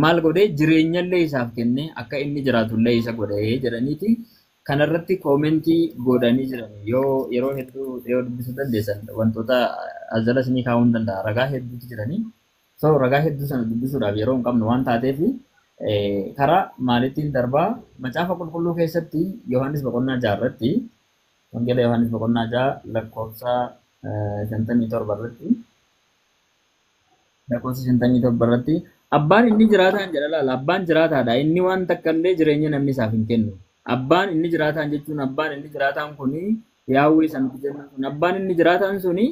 maal godhe jireenyallee isaaf kenne akka inni jiraatullee isa godhe jedhaniiti kanarratti comment godhanii jiran. Yoo yeroo hedduu yoo dubbisuu dandeessan wantoota as jala isinii kaa'uu hin danda'a, ragaa hedduutu jiranii. So ragaa hedduu sana dubbisuudhaaf yeroo hin qabnu waan taateef karaa maalittiin darbaa macaafa qulqulluu keessatti Yohaannis boqonnaa 6 irratti Wangeela Yohaannis boqonnaa 6 lakkoofsa 57 irratti lakkoofsa 57 irratti abbaan inni jiraataan jedha. Laala, abbaan jiraataadha, inni waan takka illee jireenya namni isaaf hin kennu. Abbaan inni jiraataan jechuun abbaan inni jiraataan kuni Yaahwee sanatti jennu sun abbaan inni jiraataan suni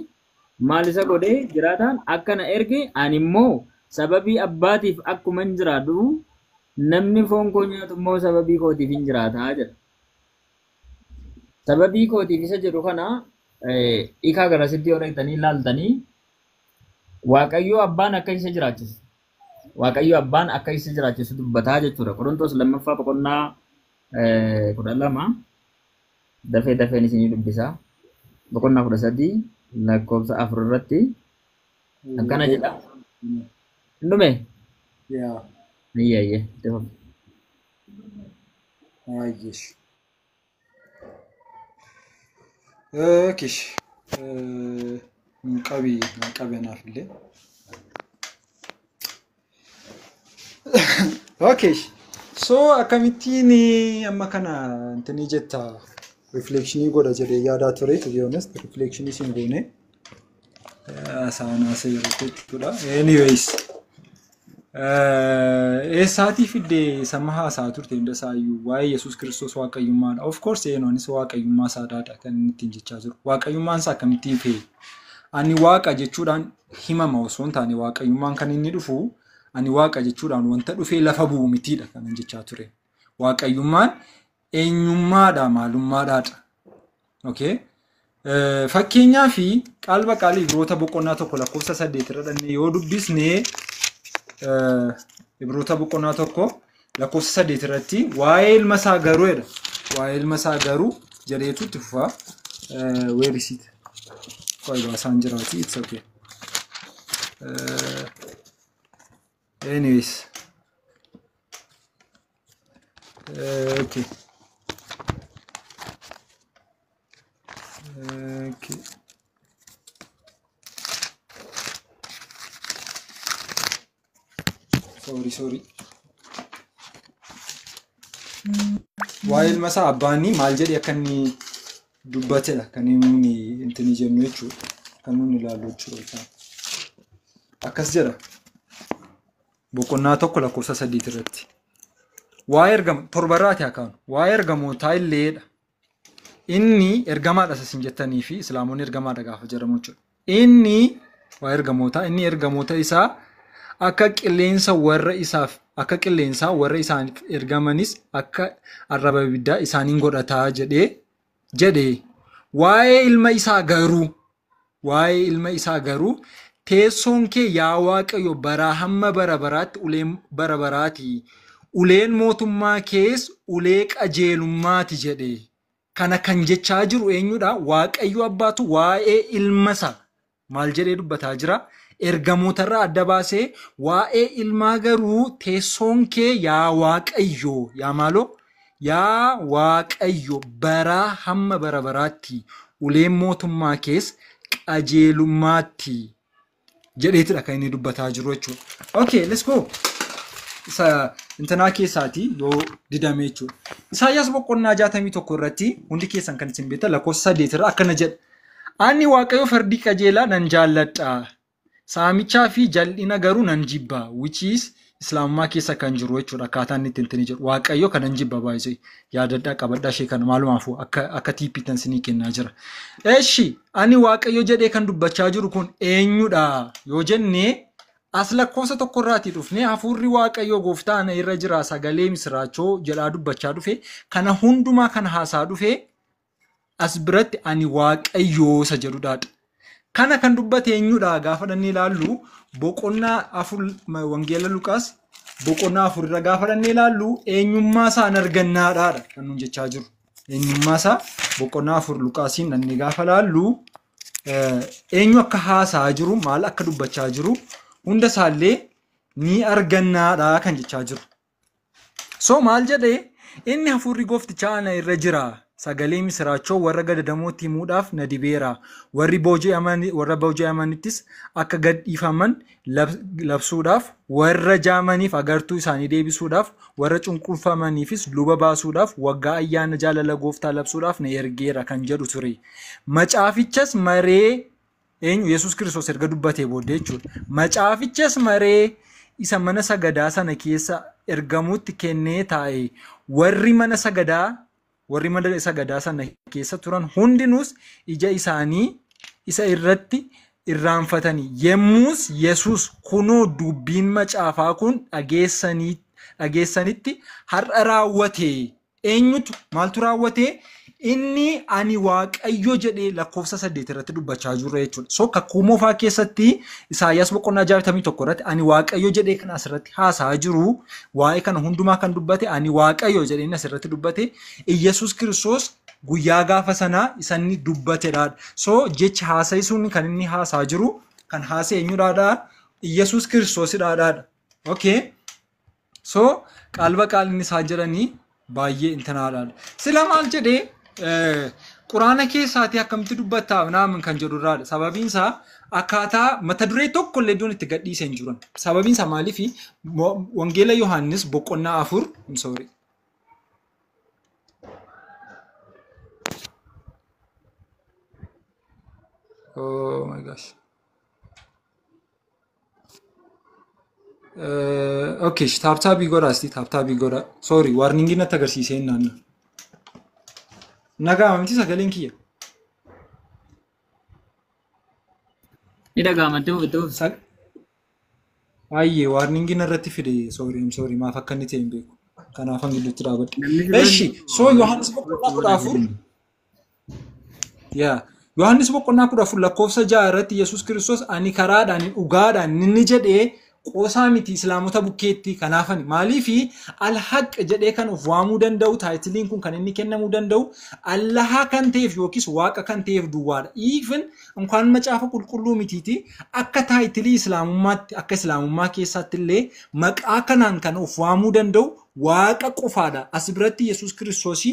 maal isa godhe jiraataan akkana erge ani immoo sababii abbaatiif akkuma hin jiraadhu namni foon koo nyaatu immoo sababii kootiif hin jiraataa jedha. Sababii kootiif isa jedhu kana hiikaa garasitti yoo dhaqxanii ilaaltanii Waaqayyo abbaan akka isa jiraachisu. Waaqayyo abbaan akka isa jiraachisu dubbataa jechuudha. Qorontoos lammaffaa boqonnaa 12 dafee dafeen isinii dubbisaa. Boqonnaa 13 lakkoofsa 4 irratti akkana jedha. Hin dhume? Yaa. Iyya. Itti fufi. Ayyesh. Okay. Hin qabi anaaf illee. Okay. So akkamittiin amma kana intini jetta reflectionii godha jedhee yaadaa ture, to be honest, reflectionii sin goone haasa'an haasa'e yeroo jechuudha. Anyways. Eessaatii fiddee sama haasaa turte hunda isaayyuu waa'ee Yesuus Kiristoos waaqayyummaadha. Of course, eenyuunis waaqayyummaa isaadha kan inni ittiin jechaa jiru. Waaqayyummaan isaa akkamittiin fe'e? Ani waaqa jechuudhaan himama osoo hin taane, waaqayyummaan kan inni dhufu ani waaqa jechuudhaan wanta dhufee lafa bu'u mitiidha kan inni jechaa ture. Waaqayyummaan eenyummaadha, maalummaadhaadha. Okay? Fakkeenyaa fi qalba qaalii Ibroota boqonnaa 1 lakkoofsa 8 irra dhannee yoo dubbisne, Ibroota boqonnaa 1 lakkoofsa 8 irratti waa'ee ilma isaa garuu jedha. Waa'ee ilma isaa garuu jedheetu itti fufa. Where is it? Qoy, baasaan jiraati. It's okay. Anyways. Okay. Okay. Sorry, sorry. Waa'ee ilma isaa abbaanii maal jedhee akka inni dubbatedha kan inni intini jennu jechuudha. Kan nuti ilaallu jechuudha. Akkas jedha. Boqonnaa 1 lakkoofsa 8 irratti. Waa'ee ergama torbarraati haa kaanu. Waa'ee ergamootaa illeedha. Inni ergamaadha isin jettanii fi islaamonni ergamaadha gaafa jedhamu jechuudha. Inni waa'ee ergamootaa, inni ergamoota isaa akka qilleensa warra isaaf akka qilleensaa, warra isaaniif ergamanis akka arraba ibiddaa isaaniin godhataa jedhee jedhee. Waa'ee ilma isaa garuu, teessoon kee yaa Waaqayyo baraa hamma bara baraatti uleen bara baraati, uleen mootummaa kees ulee qajeelummaati jedhe. Kana kan jechaa jiru eenyudha? Waaqayyo abbaatu waa'ee ilma isaa maal jedhee dubbataa jira? Ergamootarraa adda baasee, waa'ee ilmaa garuu, teessoon kee yaa Waaqayyo, yaa maaloo, yaa Waaqayyo baraa hamma bara baraatti, uleen mootummaa kees qajeelummaatti jedheetidha kan inni dubbataa jiru jechuudha. Okay, let's go. Isa intanaa keessaatii yoo didame jechuudha. Isaayyaas boqonnaa 61 irratti, hundi keessan kan isin beektan, lakkoofsa 8 irra akkana jedha. Ani Waaqayyo fardii qajeelaa nan jaalladha. Saamichaa fi jal'ina garuu nan jibba. Which is islaamummaa keessa kan jiru jechuudha. Akkaataa inni ittiin jiru. Waaqayyo kanan jibba baay'isee. Yaadadhaa, qabadhaa ishee kana maalumaafuu akka tiippiitan sinii kennaa jira. Eshi, ani Waaqayyo jedhee kan dubbachaa jiru kun eenyudha yoo jennee, as lakkoofsa tokkorraatii dhufnee, hafuurri Waaqayyo gooftaa ana irra jira, sagalee misiraachoo jedhaa dubbachaa dhufe, kana hundumaa kan haasaa dhufe, as biratti ani Waaqayyoo isa jedhudhaadha. Kana kan dubbate eenyudha gaafa dhannee ilaallu, boqonnaa 4, Wangeela Luqaas boqonnaa 4 irra gaafa dhannee ilaallu, eenyummaa isaa argannaadhaadha kan nuun jechaa jiru. Eenyummaa isaa boqonnaa 4 Luqaasiin dhannee gaafa ilaallu, eenyu akka haasaa jiru, maal akka dubbachaa jiru hunda isaallee ni argannaadha kan jechaa jiru. So maal jedhee inni? Hafuurri gooftichaa ana irra jira. Sagalee misiraachoo warra gadadamootti himuudhaaf na dibeera. Warri booji'aman, warra booji'amanittis akka gad dhiifaman labsuudhaaf, warra jaamaniif agartuu isaanii deebisuudhaaf, warra cunqurfamaniifis luba baasuudhaaf, waggaa ayyaana jaalala gooftaa labsuudhaaf na ergeera kan jedhu ture. Macaafichas maree, eenyu? Yesuus Kiristoos erga dubbatee booddee jechuudha. Macaafichas maree isa mana sagadaa sana keessa ergamutti kennee taa'e. Warri mana sagadaa sana keessa turan hundinuus ija isaanii isa irratti irraanfatanii, yemmus Yesuus, "Kunoo, dubbiin macaafaa kun dhageessanitti har'a raawwate." Eenyutu, maaltu raawwate? Inni ani Waaqayyo jedhee lakkoofsa 8 irratti dubbachaa jirra jechuudha. So kakuu moofaa keessatti Isaayyaas boqonnaa 61 irratti ani Waaqayyo jedhee kan asirratti haasa'aa jiru, waa'ee kana hundumaa kan dubbate ani Waaqayyo jedhee inni asirratti dubbate Iyyasuus Kiristoos guyyaa gaafa sanaa isa inni dubbatedha. So jechi haasa'ii sun kan inni haasa'aa jiru kan haasa'e eenyudhaadha? Iyyasuus Kiristoosidhaadha. Okay. So qalba qaal inni isaan jedhanii baay'ee intanaadha. Sila maal jedhee quraana keessaatii akkamitti dubbattaa naamin kan jedhurraadha. Sababiin isaa akkaataa mata duree tokko illee iddoon itti gadhiise hin jiran. Sababiin isaa maaliif Wangeela Yohaannis boqonnaa 4, I'm sorry. Oh my gosh. Okay, taaptaabii godhaa asti taaptaabii godhaa. Sorry, warningii natti agarsiisee hin naanna. Nagaa miti sagaleen kiyya. Ni dhaga'ama, itti fufi, itti fufi. Ayyee, warningii narratti fide. Sorry, I'm sorry, maaf akka inni ta'e hin beeku. Kanaafan gidduutti dhaabadhe. Namni si bira Eshi, so Yohaannis boqonnaa 14. Yaa Yohaannis boqonnaa 14 lakkoofsa 6 irratti Yesuus Kiristoos ani karaadhaan dhugaadhaan inni jedhee qoosaa miti islaamota bukkeetti kanaafani. Maaliifi al-haq jedhee kan of waamuu danda'u, taayitiliin kun kan inni kennamuu danda'u Allahaa kan ta'eef yookiis waaqa kan ta'eef duwwaadha. Even inkaan macaafa qulqulluu mitiiti akka taayitilii islaamummaatti, akka islaamummaa keessaatti illee maqaa kanaan kan of waamuu danda'u waaqa qofaadha. As biratti Yesuus Kiristoos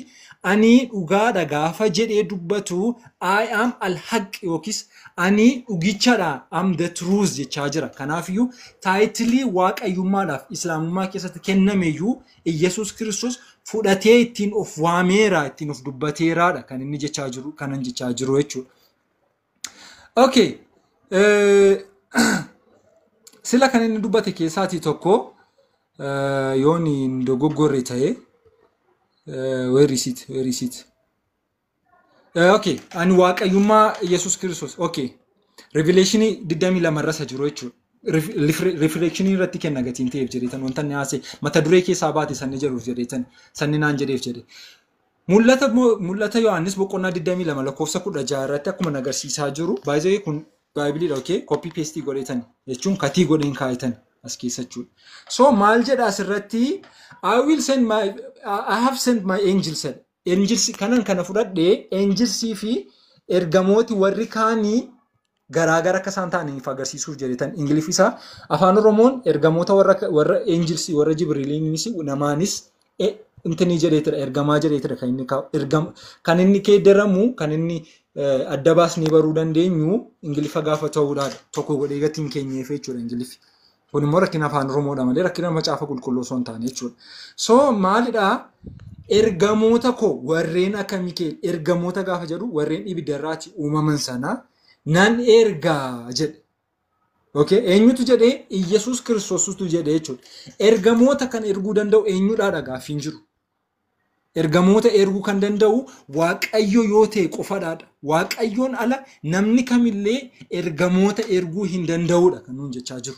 ani dhugaadha gaafa jedhee dubbatu I am al-haq yookiis ani dhugichadha, am the truth jechaa jira. Kanaafiyyuu taayitilii waaqayyummaadhaaf islaamummaa keessatti kennameyyuu Yesuus Kiristoos fudhatee ittiin of waameera, ittiin of dubbateeraadha kan inni jechaa jiru, kanan jechaa jiru jechuudha. Okay. Sila kan inni dubbate keessaatii tokko yoon hin dogoggorre ta'e, where is it? Where is it? Okay, ani waaqayyummaa Yesuus Kiristoos. Okay. Revelationii 22 irra isa jiru jechuudha. Rifleekshinii irratti kenna gatiin ta'eef jedheetan wanta inni haasa'e mata duree keessaa baate sanni jedhuuf jedheetan sanni naan jedheef jedhe. Mul'ata Yohaannis boqonnaa 22 lakkoofsa 16 irratti akkuma agarsiisaa jiru, baay'ee kun baaybiliidha, okay, copy paste godheetan jechuun katii godheen kaa'etan as keessa jechuudha. So maal jedha asirratti? I will send my I have sent my angels jedha. Angels kanan kana fudhadhee angelsii fi ergamooti warri kaanii garaagara akka isaan ta'aniif agarsiisuuf jedhetan. Ingiliffi isaa afaan Oromoon ergamoota warra angelsii warra Jibriiliinis namaanis intinii jedheetidha, ergamaa jedheetidha kan inni kaa'u. Ergama kan inni keeddaramu kan inni adda baasnee baruu dandeenyu Ingiliffa gaafa ta'uudhaadha. Tokko godhee gatiin keenyeef jechuudha Ingiliffi. Kun immoo rakkina afaan Oromoodha malee rakkina macaafa qulqulluu osoo hin taane jechuudha. So maalidhaa, ergamoota koo warreen akka Mikeel, ergamoota gaafa jedhu warreen ibiddarraati uumaman sana nan ergaa jedhe. Okay, eenyutu jedhee? Iyyasuus Kiristoositu jedhee jechuudha. Ergamoota kan erguu danda'u eenyudhaadha gaaffiin jiru. Ergamoota erguu kan danda'u Waaqayyo yoo ta'e qofadhaadha. Waaqayyoon ala namni kamillee ergamoota erguu hin danda'udha kan nuun jechaa jiru.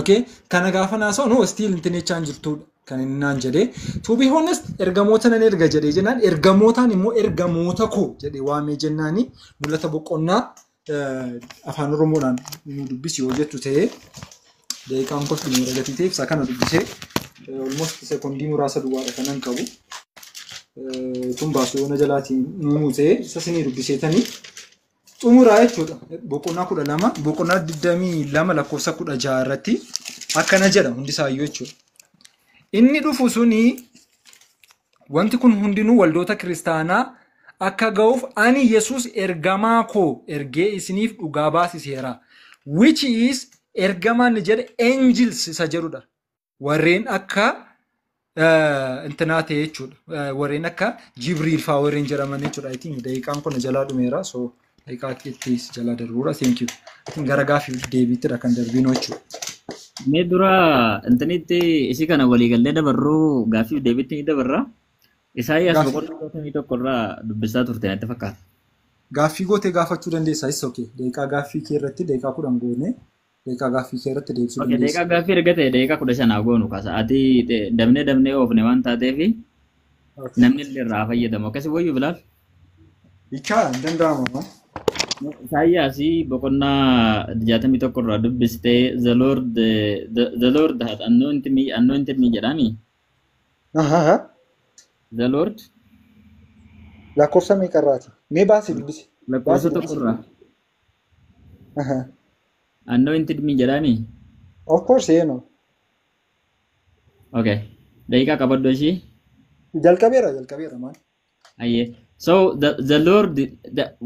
Okay? Kana gaafa naasa'u, no, still intin jechaa hin jirtudha kan inni naan jedhee. To be honest, ergamoota nan erga jedhee jennaan ergamootaan immoo ergamoota koo jedhee waamee jennaani mul'ata boqonnaa afaan Oromoodhaan nu dubbisi yoo jettu ta'ee, daqiiqaan kos dhumeera gatii ta'eef isa kana dubbisee almost sekondii muraasa duwwaadha kanan qabu. Tun baasu yoona jalaatiin nuumuu ta'ee isa sinii dubbiseetanii xumuraa jechuudha. Boqonnaa 12, boqonnaa 22 lakkoofsa 16 irratti akkana jedha hundisaayyuu jechuudha. Inni dhufu suni wanti kun hundinuu waldoota kiristaanaa akka ga'uuf ani Yesuus ergamaa koo ergee isiniif dhugaa baasiseera. Which is ergamaan ni jedhe angels isa jedhudha. Warreen akka intinaa ta'e jechuudha. Warreen akka Jibriil fa'aa warreen jedhaman jechuudha. I think daqiiqaan kun jalaa dhumeera. So daqiiqaa itti jalaa darbuudha. Thank you. I think gara gaaffii deebiittidha kan darbinu jechuudha. Mee dura intinitti isii kana waliigallee dabarruu gaaffiif deebiitti ni dabarra. Isaayyaas boqonnaa 61 irraa dubbisaa turte natti fakkaata. Gaaffii gootee gaafachuu dandeessa. Is okay. Daqiiqaa gaaffii kee irratti daqiiqaa 10 goone daqiiqaa gaaffii kee irratti deebisuu Okay, dandeessa. daqiiqaa gaaffii erga ta'e daqiiqaa 15 haa goonu kaasa. Ati dabnee dabnee oofne waan taateefi. Namni illee irraa fayyadamu. Akkasii wayyuu Bilaal. Ichaa hin danda'amu. Isaayyaas boqonnaa 61 irraa dubbistee the Lord hath anointed me jedhami. The Lord Lakkoofsa meeqarraati? Mee baasii dubbisi. Lakkoofsa 1 irraa. Anointed me jedhami. Of course, eenyu. Okay. Daqiiqaa qabaddu ishii. Jalqabeera maal? Ayyee. So the Lord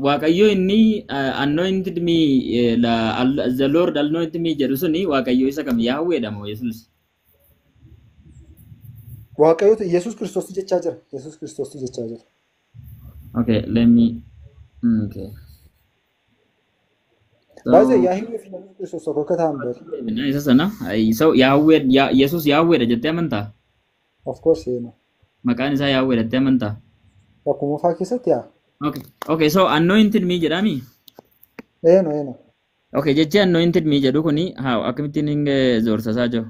Waaqayyo inni anointed me, the Lord anointed me jedhu suni Waaqayyo isa kam, Yaahweedha moo Yesuus? Waaqayyoota Yesuus Kiristoos jechaa jira. Yesuus Kiristoos jechaa jira. Okay, let me, okay. Baay'ee Yaahwee fi Yesuus Kiristoos tokko akka ta'an beeku. Isa sana so Yaahwee, Yesuus Yaahweedha jettee amantaa? Of course, eenyu. Maqaan isaa Yaahweedha jettee amantaa? Akkuma faa keessatti yaa. Okay, so anointed me jedhami? Eenyu. Okay, jechi anointed me jedhu kuni haa akkamittiin inni zoorsasaa jiru?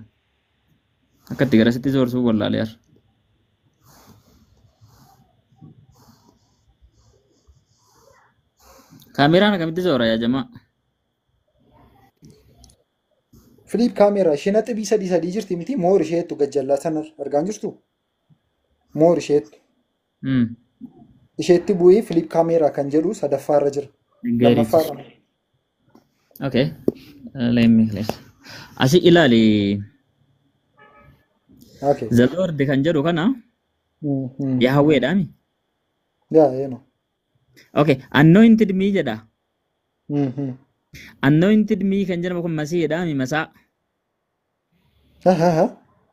Akka itti garasitti zoorsuu wallaaleera. Kaameraan akkamitti zoora yaa jamaa? Flip kaameeraa ishee naxabii sadii sadii jirti miti, more isheettu gajjallaa sana argaa jirtu? More isheettu. Isheetti bu'ee flip kaameeraa kan jedhu sadaffaarra jira. Lammaffaarra. Okay. Let me please. Asi ilaali. Okay. The Lord kan jedhu kana Yahweedhaami. Yaa, eenyu. Okay. Anointed me jedha. Anointed me kan jedhamu kun Masiidhaami, masaa.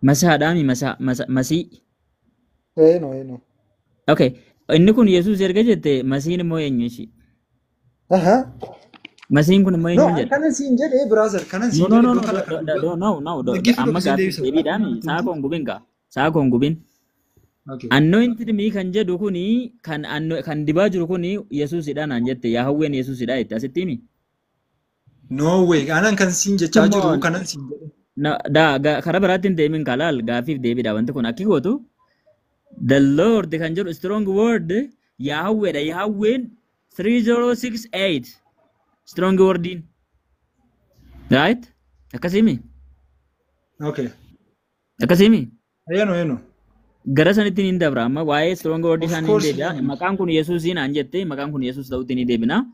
Masaadhaami, masaa, masii. Eenyu. Okay. Inni kun Yesuus erga jette, Masiin immoo eenyu ishii? Masiin kun immoo No, eenyu jedha? kanan siin jedhee, brother, kanan No, siin no, jedhee no, no, iddoo kana no, no, no, no, dhaggeeffadhu amma akkasiin gaaffii deebisa. deebiidhaami. Saa koon gubin kaa. Saa koon gubin. Okay. Anointed me kan jedhu kuni kan dibaa jiru kuni Yesuusidha naan jette, Yaahween Yesuusidha jette asitti himi. No way. Anan kan siin jechaa Come jiru on. kanan siin jedhe. Na, da, karaa biraatti hin deemin, kalaal gaaffiif deebiidha wanti kun akki gootu. The Lord kan jedhu strong word Yahwehdha. Yahwehn 3068 strong wordiin. Right? Akkasii Okay. Akkasii Eenyu. Gara sanitti ni dabra, amma waa'ee strong word Of isaan ni course. deebi'a. Maqaan kun Yesuusiin naan jette, maqaan kun Yesuus ta'utti ni deebina.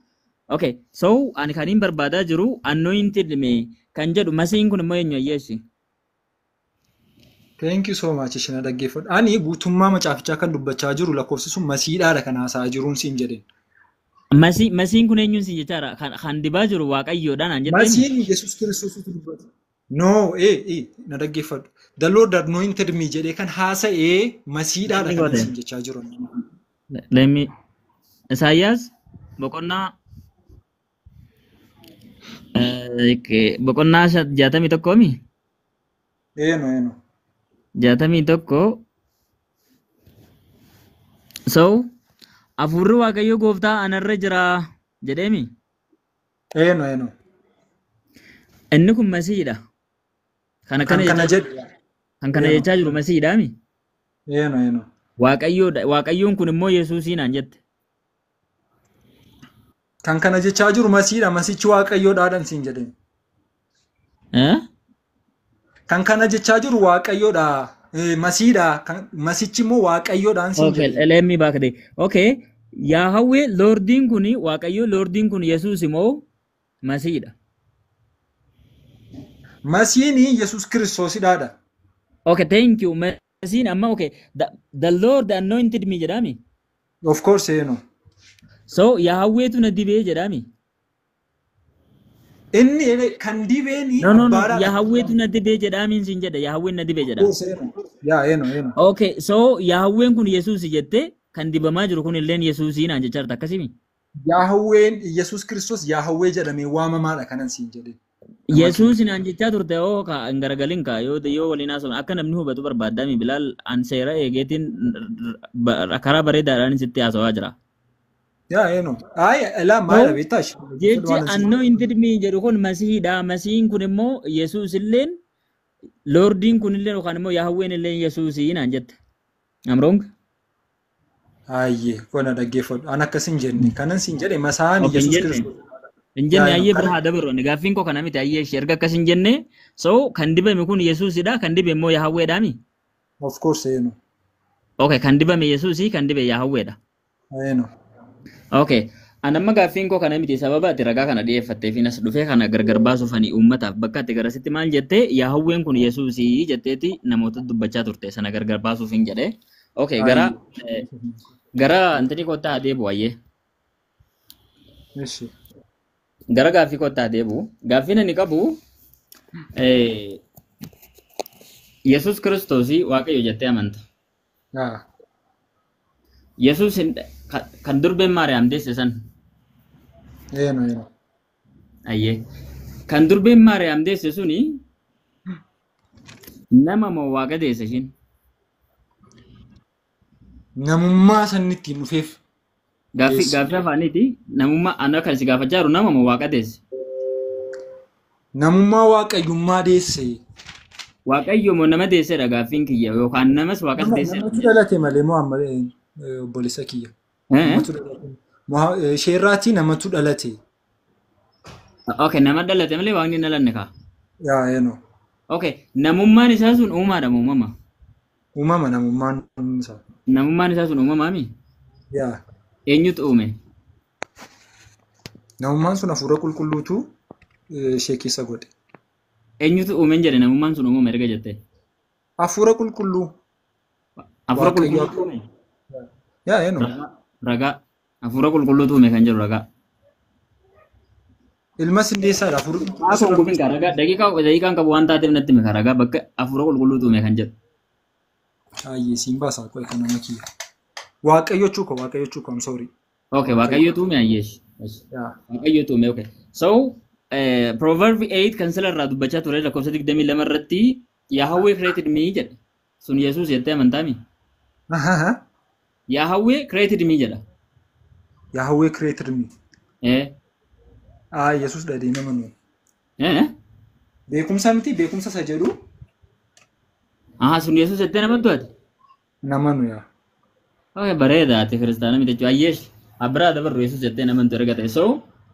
Okay, so ani kan hin barbaadaa jiru anointed me kan jedhu Masiin kun immoo eenyu ayyeessi? Thank you so much, isheen dhaggeeffadhu. Ani guutummaa macaafichaa kan dubbachaa jiru lakkoofsi sun Masiidhaadha kan haasa'aa jiruun siin jedheen. Masiin kun eenyuun siin jechaadha? Kan dibaa jiru Waaqayyoodha naan jetteen? Masiin Yesuus Kiristoositu dubbata. No, na dhaggeeffadhu. The Lord anointed me jedhee kan haasa'ee Masiidhaadha Inni kan goote. siin jechaa jiru. Let me Isaayyaas boqonnaa 61mi? Eenyu. 61. So hafuurri Waaqayyo gooftaa anarra jira jedheemi. Eenyu. Inni kun Masiidha. Kan Kan akkana kana jechaa jedhu. kan kana Eenyu. jechaa jiru Masiidhaami. Eenyu. Waaqayyoodha. Waaqayyoon kun immoo Yesuusii naan jette. Kan kana jechaa jiru Masiidha. Masichi Waaqayyoodhaadhaan siin jedheen. Eh? Kan kana jechaa jiru Waaqayyoodha. Masiidha. Masichi immoo Waaqayyoodhaan siin Okay, jedheen. let me back there. Okay. Yaahwee Lordiin kun, Waaqayyo Lordiin kun Yesuus immoo Masiidha. Masiin Yesuus Kiristoosidhaadha. Okay, thank you. Masiin amma, okay. The Lord anointed me jedhami. Of course, eenyu. So Yaahweetu na dibee jedhami. Inni kan dibeeni No, no, no. abbaadhaadha. Yaahweetu na dibee jedhamiin siin jedha. Yaahween na dibee Of jedha. course, eenyu. Yaa, eenyu. Okay, so Yaahween kun Yesuus jette, kan dibamaa jiru kun illeen Yesuusii naan jechaa jirta, akkasimi? Yaahween Yesuus Kiristoos Yaahwee jedhamee waamamaadha kanan siin jedhe. Yesuus naan jechaa turte oo ka hin garagalin ka yoo waliin haasofne akka namni hubatu barbaadami. Bilaal, an seera eegeetiin karaa bareedaadhaan sitti haasawaa jira. Yaa, eenyu. Ay, ilaa maal beektaa? Jechi anointed me jedhu kun Masihiidha. Masihiin kun immoo Yesuus illeen, Lordiin kun illee yookaan immoo Yaahween illee Yesuusii naan jette. I'm wrong? Ayyee kona dhaggeeffadhu. An akkas hin jenne. Kanan siin jedhe masaan Okay, hin Yesuus jenne. Kiristoos. Hin jenne Yaa ayyee bira kana haa dabarru. Ani gaaffiin koo kana miti ayyee ishee erga akkas hin jenne. So kan dibame kun Yesuusidha kan dibe immoo Yahawweedhaami. Of course eenyu. Okay, kan dibame Yesuusii kan dibe Yahawweedha. Eenyu. Okay. An amma gaaffiin koo kana miti sababa ati ragaa kana dhiyeeffattee fi nas dhufee kana gargar baasuuf ani uummataaf bakka ati garasitti maal jettee Yahawween kun Yesuusii jetteeti namoota dubbachaa turte sana gargar baasuuf hin jedhee. Okay, gara Ayyee. gara antini kottaa haa deebi'u ayyee. Ishi. Gara gaaffii kottaa haa deebi'u. Gaaffiin ani qabu Yesuus Kiristoosii Waaqayyo jettee amanta. Yaa. Yesuus kan durbeen Maariyaam deesse san. Eenyu eenyu. Ayyee. Kan durbeen Maariyaam deesse suni nama moo Waaqa deesse ishiin? Namummaa sanni ittiin dhufeef Gaaffii deesse. gaaffii afaaniiti. Namummaa ana kan si gaafachaa jiru nama moo Waaqa deesse? Namummaa waaqayyummaa deesse. Waaqayyo moo nama deessedha gaaffiin kiyya yookaan namas Waaqas Nama deessedha. namatu dhalate malee Muhammad obboleessa kiyya. Namatu dhalate. Isheerraatii namatu dhalate. Okay, nama dhalate malee Waaqni hin dhalanne kaa. Yaa eenyu. Okay, namummaan isaa sun uumaadha moo uumama? Uumama namummaan isaa. Namummaan isaa sun uumamaami? Yaa. Eenyutu uume? Namummaan sun hafuura qulqulluutu ishee keessa godhe. Eenyutu uumeen jedhe namummaan sun uumama erga jette? Hafuura qulqulluu. Hafuura Waaqayyo. qulqulluutu uume? Yaa eenyu. Ragaa. Ragaa. Hafuura qulqulluutu uume kan jedhu ragaa. Ilma sindeessaadha hafuurri qulqulluu Haa sirra kun gubin ragaa daqiiqaan qabu waan taateef natti hime ragaa bakka hafuura qulqulluutu uume kan jedhu. Ayyee siin baasaa qo'e kan nama kiyya. Waaqayyo chuuko waaqayyo chuuko I'm sorry. Okay, Waaqayyotu uume ayyeesh. Yaa. Waaqayyotu uume okay. So Proverb 8 kan sila irraa dubbachaa ture lakkoofsa 22 irratti Yahweh created me jedha. Sun Yesuus jettee amantaami? Ahaha. Yahweh created me jedha. Yahweh created me. Eh. Ah Yesuus dhadhee nama nu. Eh. Beekumsa miti beekumsa isa jedhu Aha sun Yesuus jettee namantu ati? nama nu yaa. Okay, bareeda ati kiristaana miti jechuudha. Ayyeesh abiraa dabarru Yesuus jettee namantu erga ta'e. So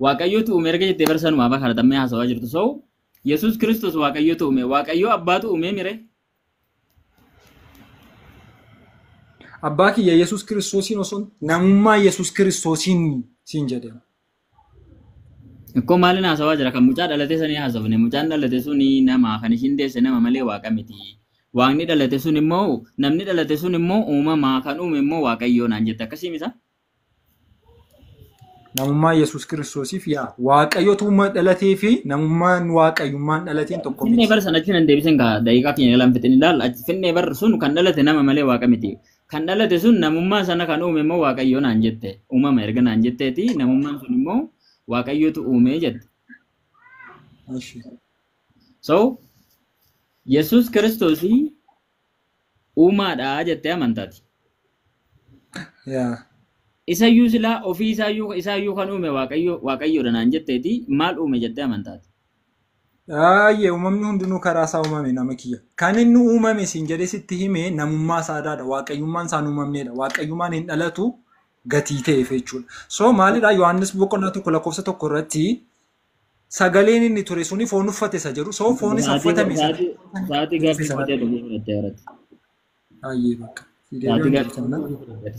Waaqayyotu uume erga jettee barsanumaaf akka kadhatamee haasawaa jirtu. So Yesuus Kiristoos Waaqayyotu uume. Waaqayyo abbaatu uume mire. Abbaa kiyya Yesuus Kiristoosiin osoo namummaa Yesuus Kiristoosiin siin jedhama. Ikkoo maaliin haasawaa jira? Kan mucaa dhalate sanii haasofne. Mucaan dhalate suni nama kan ishiin deesse nama malee waaqa miti. Waaqni dhalate sun immoo namni dhalate sun immoo uumamaa kan uume immoo Waaqayyoo naan jette akkasii misa? Namummaa Yesuus Kiristoosiif yaa Waaqayyotu dhalatee fi namummaan Waaqayyummaan dhalateen tokko Finnee miti. bar sana achi nan deebisen kaa daqiiqaa keenya jalaan fixin ilaal achi finnee bar sun kan dhalate nama malee waaqa miti. Kan dhalate sun namummaa sana kan uume immoo Waaqayyoo naan jette. Uumama erga naan jetteeti namummaan sun immoo Waaqayyootu uume jette. Ashi. So Yesuus Kiristoosii uumaadha jettee amantaati. Yaa. Isayyuu silaa ofii isaayyuu kan uume Waaqayyo Waaqayyoodha naan jetteeti maal uume jettee amantaati. Ayyee uumamni hundinuu karaa isaa uumame nama kiyya. Kan inni uumame siin jedhee sitti hime namummaa isaadhaadha. Waaqayyummaan isaan uumamneedha. Waaqayyummaan hin dhalatu gatii ta'eef jechuudha. So maalidha Yohaannis boqonnaa 1 lakkoofsa 1 irratti sagaleen inni ture suni foon uffate isa jedhu. So foon isa uffatame sana. Sa'aatii gaaffii kootii ofii fudhattee horatte. Ayyee bakka.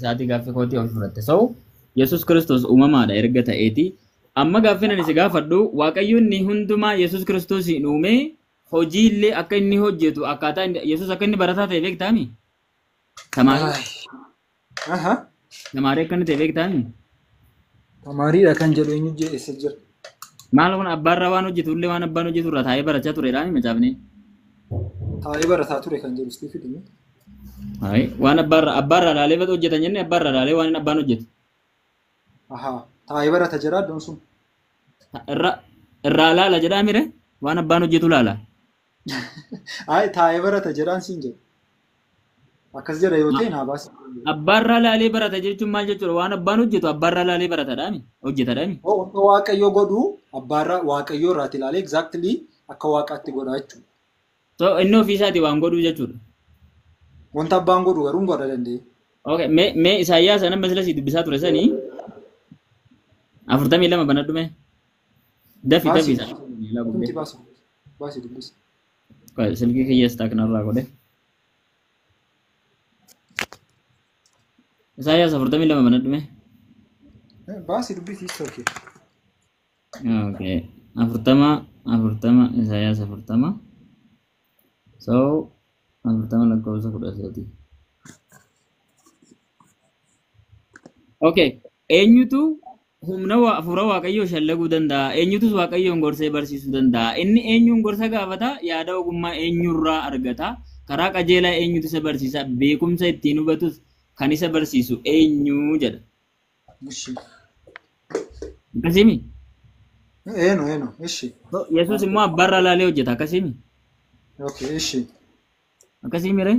Sa'aatii gaaffii kootii ofii fudhatte. So Yesuus Kiristoos uumamaadha erga ta'eeti. Amma gaaffiin ani si gaafadhu Waaqayyo inni hundumaa Yesuus Kiristoosiin uume hojii illee akka inni hojjetu akkaataa Yesuus akka inni barataa ta'e beektaami? Tamaarii. Tamaarii akka inni ta'e beektaami? Tamaariidha kan jedhu eenyu eessa jira? Maal kun abbaarraa waan hojjetu illee waan abbaan hojjetu irraa taa'ee barachaa turedhaami macaafni? Taa'ee barataa ture kan jedhu sitti fidime. Waan abbaarraa ilaalee hojjetan jennee abbaarraa ilaalee waan abbaan hojjetu. Ahaa taa'ee barata jira iddoon sun. Irraa laala jedhaa mire waan abbaan hojjetu laala. Ayi taa'ee barata jedhaan siin jedhu. Akkas jedha yoo ta'e naa baasi. Abbaarraa laalee barata jechuun maal jechuudha? Waan abbaan hojjetu abbaarraa laalee baratadhaami hojjetadhaami. Wanta Waaqayyo godhu abbaarraa Waaqayyo irraati ilaalee exactly akka Waaqaatti godha jechuudha. So inni ofii isaatii waan godhuu jechuudha. Wanta abbaan godhu garuu hin godha danda'e. Okay, mee Isaayyaas nama sila si dubbisaa ture sanii 42 banadhu mee. Dafi dafi Baasi. isaa. Tumti baasi. Baasi dubbisi. Silkii kiyyees taaknarraa godhe. Isaayyaas 42 banadhu mee. Baasi dubbisi it's okay. Okay. 40 40 Isaayyaas 40. So 40 lakkoofsa 13. Okay. Eenyutu humna hafuura Waaqayyoo shallaguu danda'a? Eenyutus Waaqayyoon gorsee barsiisuu danda'a? Inni eenyuun gorsa gaafata? Yaada ogummaa eenyurraa argata? Karaa qajeelaa eenyutu isa barsiisa? Beekumsa ittiin hubatus kan isa barsiisu eenyu jedha. Ishi. Akkasiimi? Eeno eeno ishi. Yesuus immoo abbaarraa laalee hojjeta. Akkasiimi? Okay ishi. Akkasiimi ree?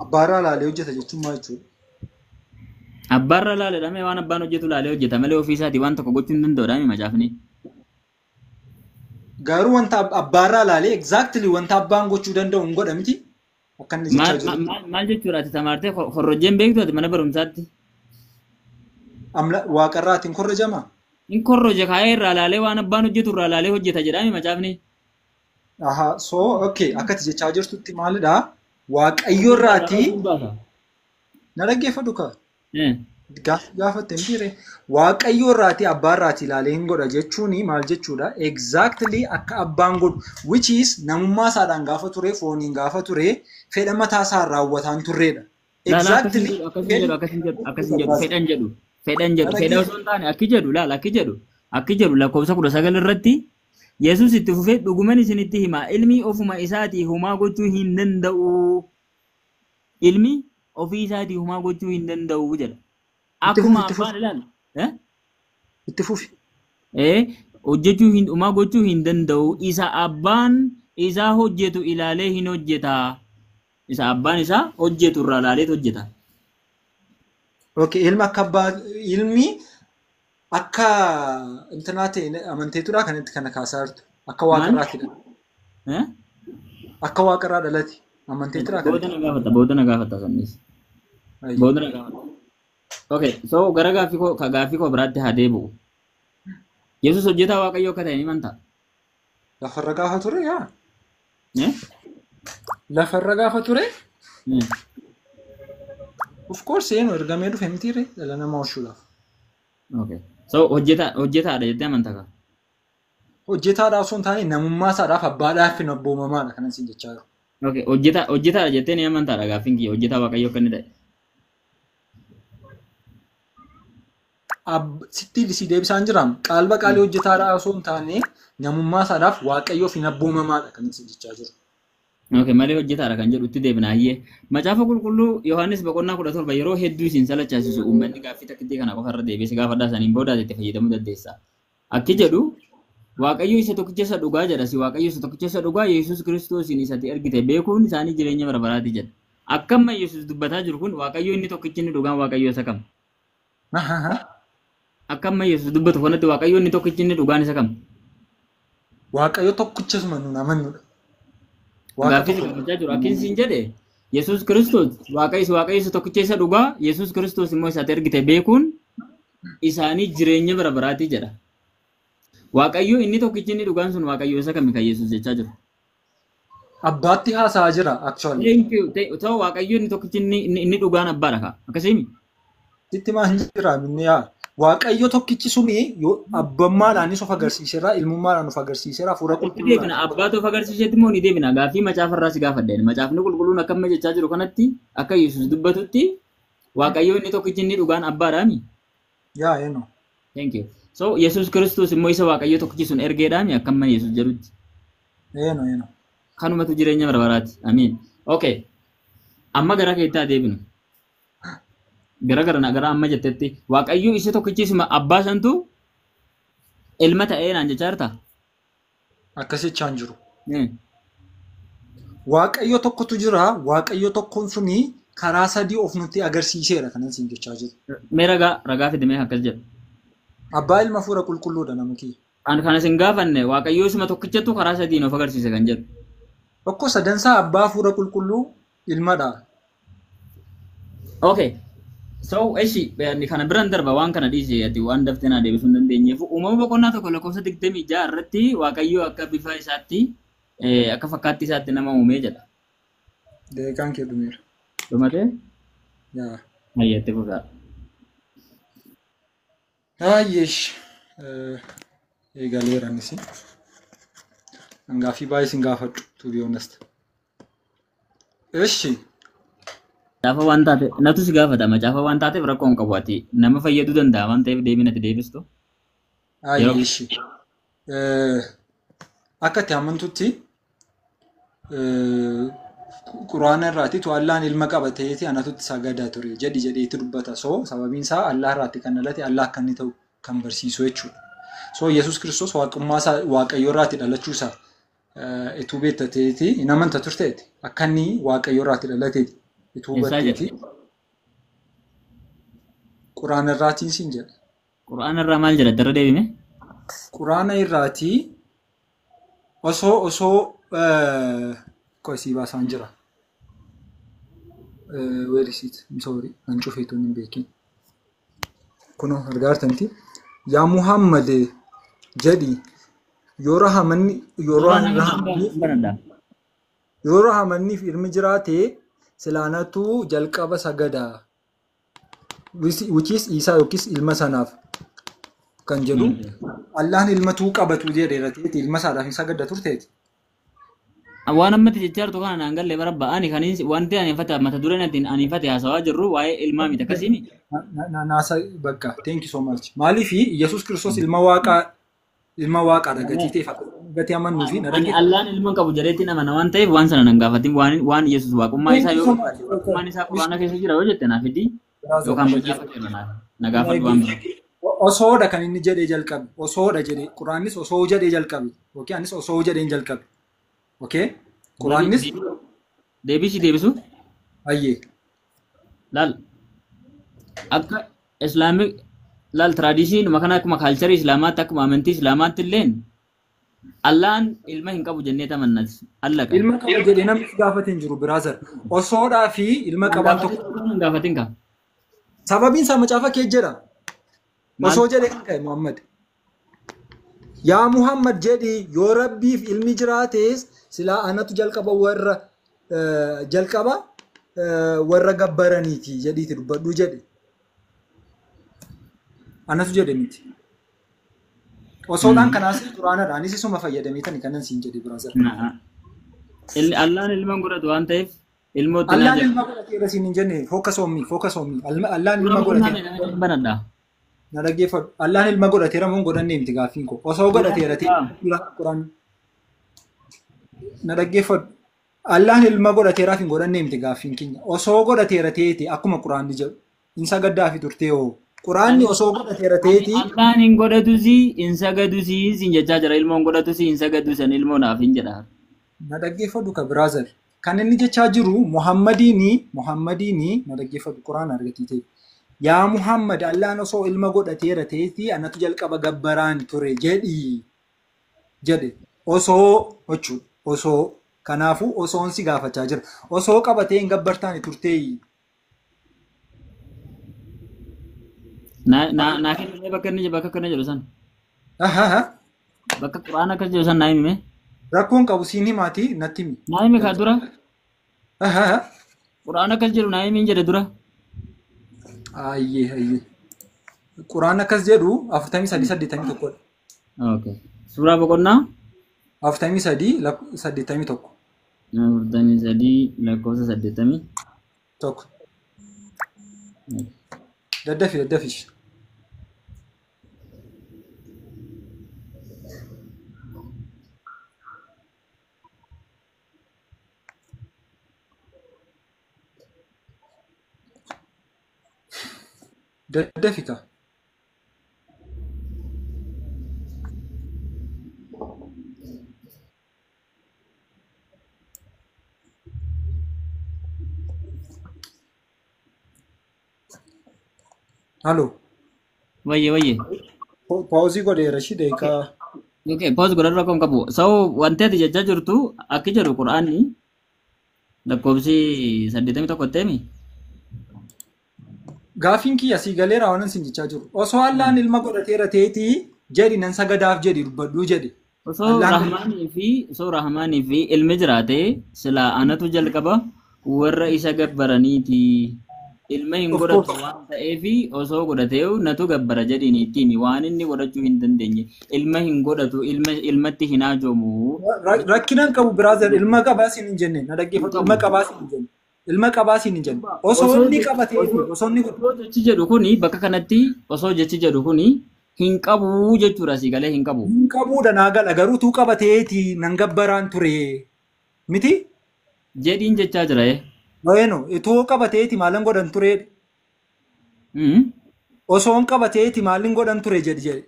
Abbaarraa laalee hojjeta jechuun maal jechuudha? Abbaarraa laalee dhamee waan abbaan hojjetu laalee hojjeta malee ofii isaatii waan tokko gochuu hin danda'u dha macaafni. Garuu wanta abbaarraa laalee exactly wanta abbaan gochuu danda'u hin godha miti. Akka inni jechaa jiru. Maal jechuudha ati tamaartee horrojjeen beektu ati mana barumsaatti? Waaqarraatiin korrojama? In korroje kaayee irraa laalee waan abbaan hojjetu irraa laalee hojjeta jedhame macaafni. Aha, so okay, akka ati jechaa jirtutti maalidha? Waaqayyo irraatii na dhaggeeffadhu kaa. Gaafatte miti ree. Waaqayyo irraatii abbaa irraatii ilaalee hin godha jechuun maal jechuudha? Exactly akka abbaan godhu which is namummaa isaadhaan gaafa ture fooniin gaafa ture fedha mataa isaan raawwataan turredha. Exactly. Akkasin jedhu akkasin jedhu fedhan jedhu fedhan jedhu fedha osoo hin taane akki jedhu laal akki jedhu akki jedhu lakkoofsa 19 irratti Yesuus itti fufee dhuguman isinitti hima ilmi ofuma isaatii humaa gochuu hin danda'u. Ilmi ofii isaatii humaa gochuu hin danda'u jedha. Akkuma abbaan ilaal. Itti fufi. Hojjechuu hin humaa gochuu hin danda'u. Isa abbaan isaa hojjetu ilaalee hin hojjeta. Isa abbaan isaa hojjetu irraa ilaalee hojjeta. Okay, ilmi akka abbaa ilmi akka intinaa ta'e amanteetudha kan itti kana kaasaa jirtu. Akka waaqarraatidha. Akka waaqarraa dhalate amanteetudha kan. Booda na gaafata, booda na gaafata sannis. Booda na gaafata. Okay, so gara gaaffii koo biraatti haa deebi'u. Yesuus hojjetaa Waaqayyoo akka ta'e ni amantaa? Lafarra gaafa ture yaa. Lafarra gaafa ture? Of course eenyu ergamee dhufe mitiiree dhala namaa oolchuudhaaf. Okay. So hojjetaadha jettee amantaa kaa? Hojjetaadhaaf osoo hin taane namummaa isaadhaaf abbaadhaaf hin abboomamaadha kanan siin jechaa jiru. Okay, hojjetaadha jettee ni amantaadha gaaffiin kiyya hojjetaa Waaqayyoo akka inni ta'e. Sitti si deebisaan jiraam qaalba qaalii hojjetaadhaa osoo hin taane namummaa isaadhaaf Waaqayyoof hin abboomamaadha kanan siin jechaa jiru. Okay, malee hojjetaadha kan jedhu itti deebina ayyee. Macaafa qulqulluu Yohaannis boqonnaa 17 yeroo hedduu isin salachaasisu uummanni gaaffii takkittii kana qofa irra deebi'ee si gaafadhaa saniin booda itti fayyadamuu dandeessa. Akki jedhu Waaqayyo isa tokkicha isa dhugaa jedha si Waaqayyo isa tokkicha isa dhugaa Yesuus Kiristoosiin isatti ergite beekuun isaanii jireenya bara baraati jedha. Akka amma Yesuus dubbataa jiru kun Waaqayyo inni tokkichi inni dhugaan Waaqayyo isa kam? Akka amma Yesuus dubbatu kanatti Waaqayyo inni tokkichi inni dhugaan isa kam? Waaqayyo tokkicha suma nuun amannudha. Gaaffii si gaafachaa jiru akkin siin jedhe Yesuus Kiristoos Waaqayyo isa tokkicha isa dhugaa Yesuus Kiristoos immoo isatti ergite beekuun isaanii jireenya bara baraati jedha. Waaqayyo inni tokkichi inni dhugaan sun Waaqayyo isa kami kan Yesuus jechaa jiru? Abbaatti haasa'aa jira actually. Thank you. Ta'u Waaqayyo inni tokkichi inni dhugaan abbaadha kaa. Akkasiimi? Sitti maa hin jira minni yaa. Waaqayyo tokkichi suni abbummaadhaanis of agarsiiseera, ilmummaadhaan of agarsiiseera, hafuura qulqulluudhaan. Deebina abbaatu of agarsiisetti immoo ni deebina. Gaaffii macaafarraa si gaafadha. Macaafni qulqulluun akka amma jechaa jiru kanatti akka Yesuus dubbatutti Waaqayyo inni tokkichi inni dhugaan abbaadhaami? Yaa eenyu. Thank you. So Yesuus Kiristoos immoo isa Waaqayyo tokkichi sun ergeedhaami akka amma Yesuus jedhutti. Eenyu eenyu. Kanumatu jireenya bara baraati. Amiin. Okay. Amma gara keettaa deebinu. Gara gara amma jettetti Waaqayyo isa tokkichi suma abbaa santu ilma ta'ee naan jechaa jirta? Akkas jechaa hin jiru. Waaqayyo tokkotu jira. Waaqayyo tokkoon suni karaa sadii of nutti agarsiiseera kanan siin jechaa jiru. Mee ragaa fidimee akkas jedhu. Abbaa ilma hafuura qulqulluudha nama kiyya. Kan kana sin gaafanne Waaqayyo isuma tokkichatu karaa sadiin of agarsiise kan jedhu. Tokko sadansaa abbaa hafuura qulqulluu ilmadha. Okay. So, eshi kana biraan darba waan kana dhiise ati waan daftee naa deebisuu hin dandeenyeef uumama boqonnaa 1 lakkoofsa 26 irratti Waaqayyo akka bifa isaatti akka fakkaattii isaatti nama uumee jedha. Daqiiqaan kee dhumeera. Dhumatee? Yaa. Hayyaatti fufaa. Haayyeesh. Eegaleera innis. Gaaffii baay'ee sin gaafadhu to be honest. Eshi. Macaafa waan taate natu si gaafata macaafa waan taateef rakkoo hin qabu ati nama fayyaduu danda'a waan ta'eef deebiin ati deebistu. Haayyeeshi. Akka itti amantutti Quraana irraati tu Allaan ilma qaba ta'eeti anatutti sagadaa ture jedhi jedheeti dubbata. So sababiin isaa Allah irraatti kan dhalate Allah akka inni ta'u kan barsiisu jechuudha. So Yesuus Kiristoos waaqummaa isaa Waaqayyo irraatti dhalachuu isaa ituu beekta ta'eeti hin amanta turteeti. Akka inni Waaqayyo irraatti dhalateeti ituu Eessaa hubatteeti. jedha? Quraana irraatiin siin jedha. Quraana irraa maal jedha? Darra deebime? Quraana irraatii osoo qosii baasaan jira. Where is it? I'm sorry. An cufeetuun hin beekin. Kunoo argaa jirtanti. Yaa Muhammad jedhi yoo rahamanni yoo Suuraa nama rahamanni banadha. yoo rahamanniif ilmi jiraate silaanatu jalqaba sagadaa. Which is Isaa yookiis ilma sanaaf kan jedhu Allaan ilmatuu qabatu jedheera ta'eeti ilma isaadhaaf hin sagadda turteeti. Waan ammatti jechaa jirtu kana naan galle bara ba'ani kan wanti ani fata mata dureen ati ani fate haasawaa jirru waa'ee ilmaa miti akkasiimi. Naasa bakka thank you so much. Maaliif Yesuus Kiristoos ilma waaqaa ilma waaqaadha gatii ta'eef gatii amannuu fi na Ani dhaggeeffatu. Allaan ilma qabu jedheetti nama waan ta'eef waan sana nan gaafatin waan Yesuus waaqummaa Thank isaa you yoo so much. waaqummaan isaa Quraana keessa jira yoo jette naaf fidi yookaan macaafa keessa naaf na gaafadhu waan biraa. Osoodha kan inni jedhee jalqabe. Osoodha jedhee Quraannis osoo jedhee jalqabe. Okay, anis osoo jedheen jalqabe. Okay, Quraannis Deebii si deebisu ayyee. laal akka Islaamik laal tradition kana akkuma culture Islaamaatti akkuma amantii Islaamaatti illeen Allaan ilma hin qabu jennee tamannas Alla qaba. Ilma qaba jedhee namni si gaafate hin jiru brother. Osoodhaa fi ilma qabaan tokko. Hin gaafatin ka. Sababiin isaa macaafa kee jedha. Maal? Osoo jedhee kan ka'e Muhammad. Yaa Muhammad jedhi yoo Rabbiif ilmi jiraates silaa anatu jalqaba warra jalqaba warra gabbaraniiti jedhiiti dubbadhu jedhe. Anatu jedhe miti. Osoodhaan kanaas Quraanadha. Anis isuma fayyadameetani kanan siin jedhe brother. Allaan ilma hin godhatu waan ta'eef ilmootti naa Allaan jedha. ilma godhateera siin hin jenne focus on me, focus on me. Allaan ilma godhateera. Banadha. Na dhaggeeffadhu. Allaan ilma godhateera moo hin godhanne miti gaaffiin koo. Osoo godhateera ta'e Quraan na dhaggeeffadhu. Allaan ilma godhateeraaf hin godhanne miti gaaffiin keenya. Osoo godhateera ta'eeti akkuma Quraanni jedhu. Hin sagaddaafi turtee hoo. Quraanni osoo godhateera ta'eeti Allaan hin godhatusi hin sagadusi siin jechaa jira ilmoon godhatusi hin sagadusan ilmoo naaf hin jedha. Na dhaggeeffadhu ka brother. Kan inni jechaa jiru Muhammadiini Muhammadiini na dhaggeeffadhu Quraana argatii ta'e. Yaa Muhammad Allaan osoo ilma godhateera ta'eeti anatu jalqaba gabbaraan ture jedhi jedhe. Osoo jechuudha. Osoo kanaafuu osoon si gaafachaa jira. Osoo qabatee hin gabbartaani turteeyi. Naa kennee bakka inni bakka akkana jedhu san. Ahaha. Bakka Quraana akkas jedhu san naa himi. Rakkoon qabu siin himaati natti himi. Naa himi kaa dura. Ahaha. Quraana akkas jedhu naa himi jedhe dura. Ayyee ayyee. Quraan akkas jedhu 43 81dha. Okay. Suuraa boqonnaa 43 81. 43 lakkoofsa 80. Tokko. Daddafi daddafi. Daddafi ka. Halo. Wayye wayye. Pause godheera shi daqiiqaa. Okay, pause godhadhu rakkoon qabu. So wanti ati jechaa jirtu akki jedhu Qur'aanni lakkoofsi 81 ta'emi. Gaafiin kiyya sii galeera waan sin jechaa jiru. Osoo Allaan ilma godhateera ta'eetii jedhi nan sagadaaf jedhi dubbadhuu jedhi. Osoo Rahmaanii fi ilmi jiraate silaa anatu jalqaba warra isa gabbaraniiti. Ilma hin godhatu waan ta'eef osoo godhatee natu gabbara jedhiin ittiin waan inni godhachuu hin dandeenye. Ilma hin godhatu, ilmatti hin hajoomu. Rakkinaan qabu brother, ilma qabaa siin hin jenne, na dhaggeeffatu, ilma qabaa siin hin jenne. Ilma qabaa siin hin jenne. Osoo inni qabatee osoo inni godhatu. Jechi jedhu kuni bakka kanatti osoo jechi jedhu kuni hin qabu jechuudha, sii galee hin qabu. Hin qabuudha naa gala, garuu tuu qabateeti nan gabbaraan ture. Miti? Jedhiin jechaa jira. Bueno, itoo qabateeti maalin godhan ture? Osoo hin qabateeti maalin godhan ture jedhi jedhi.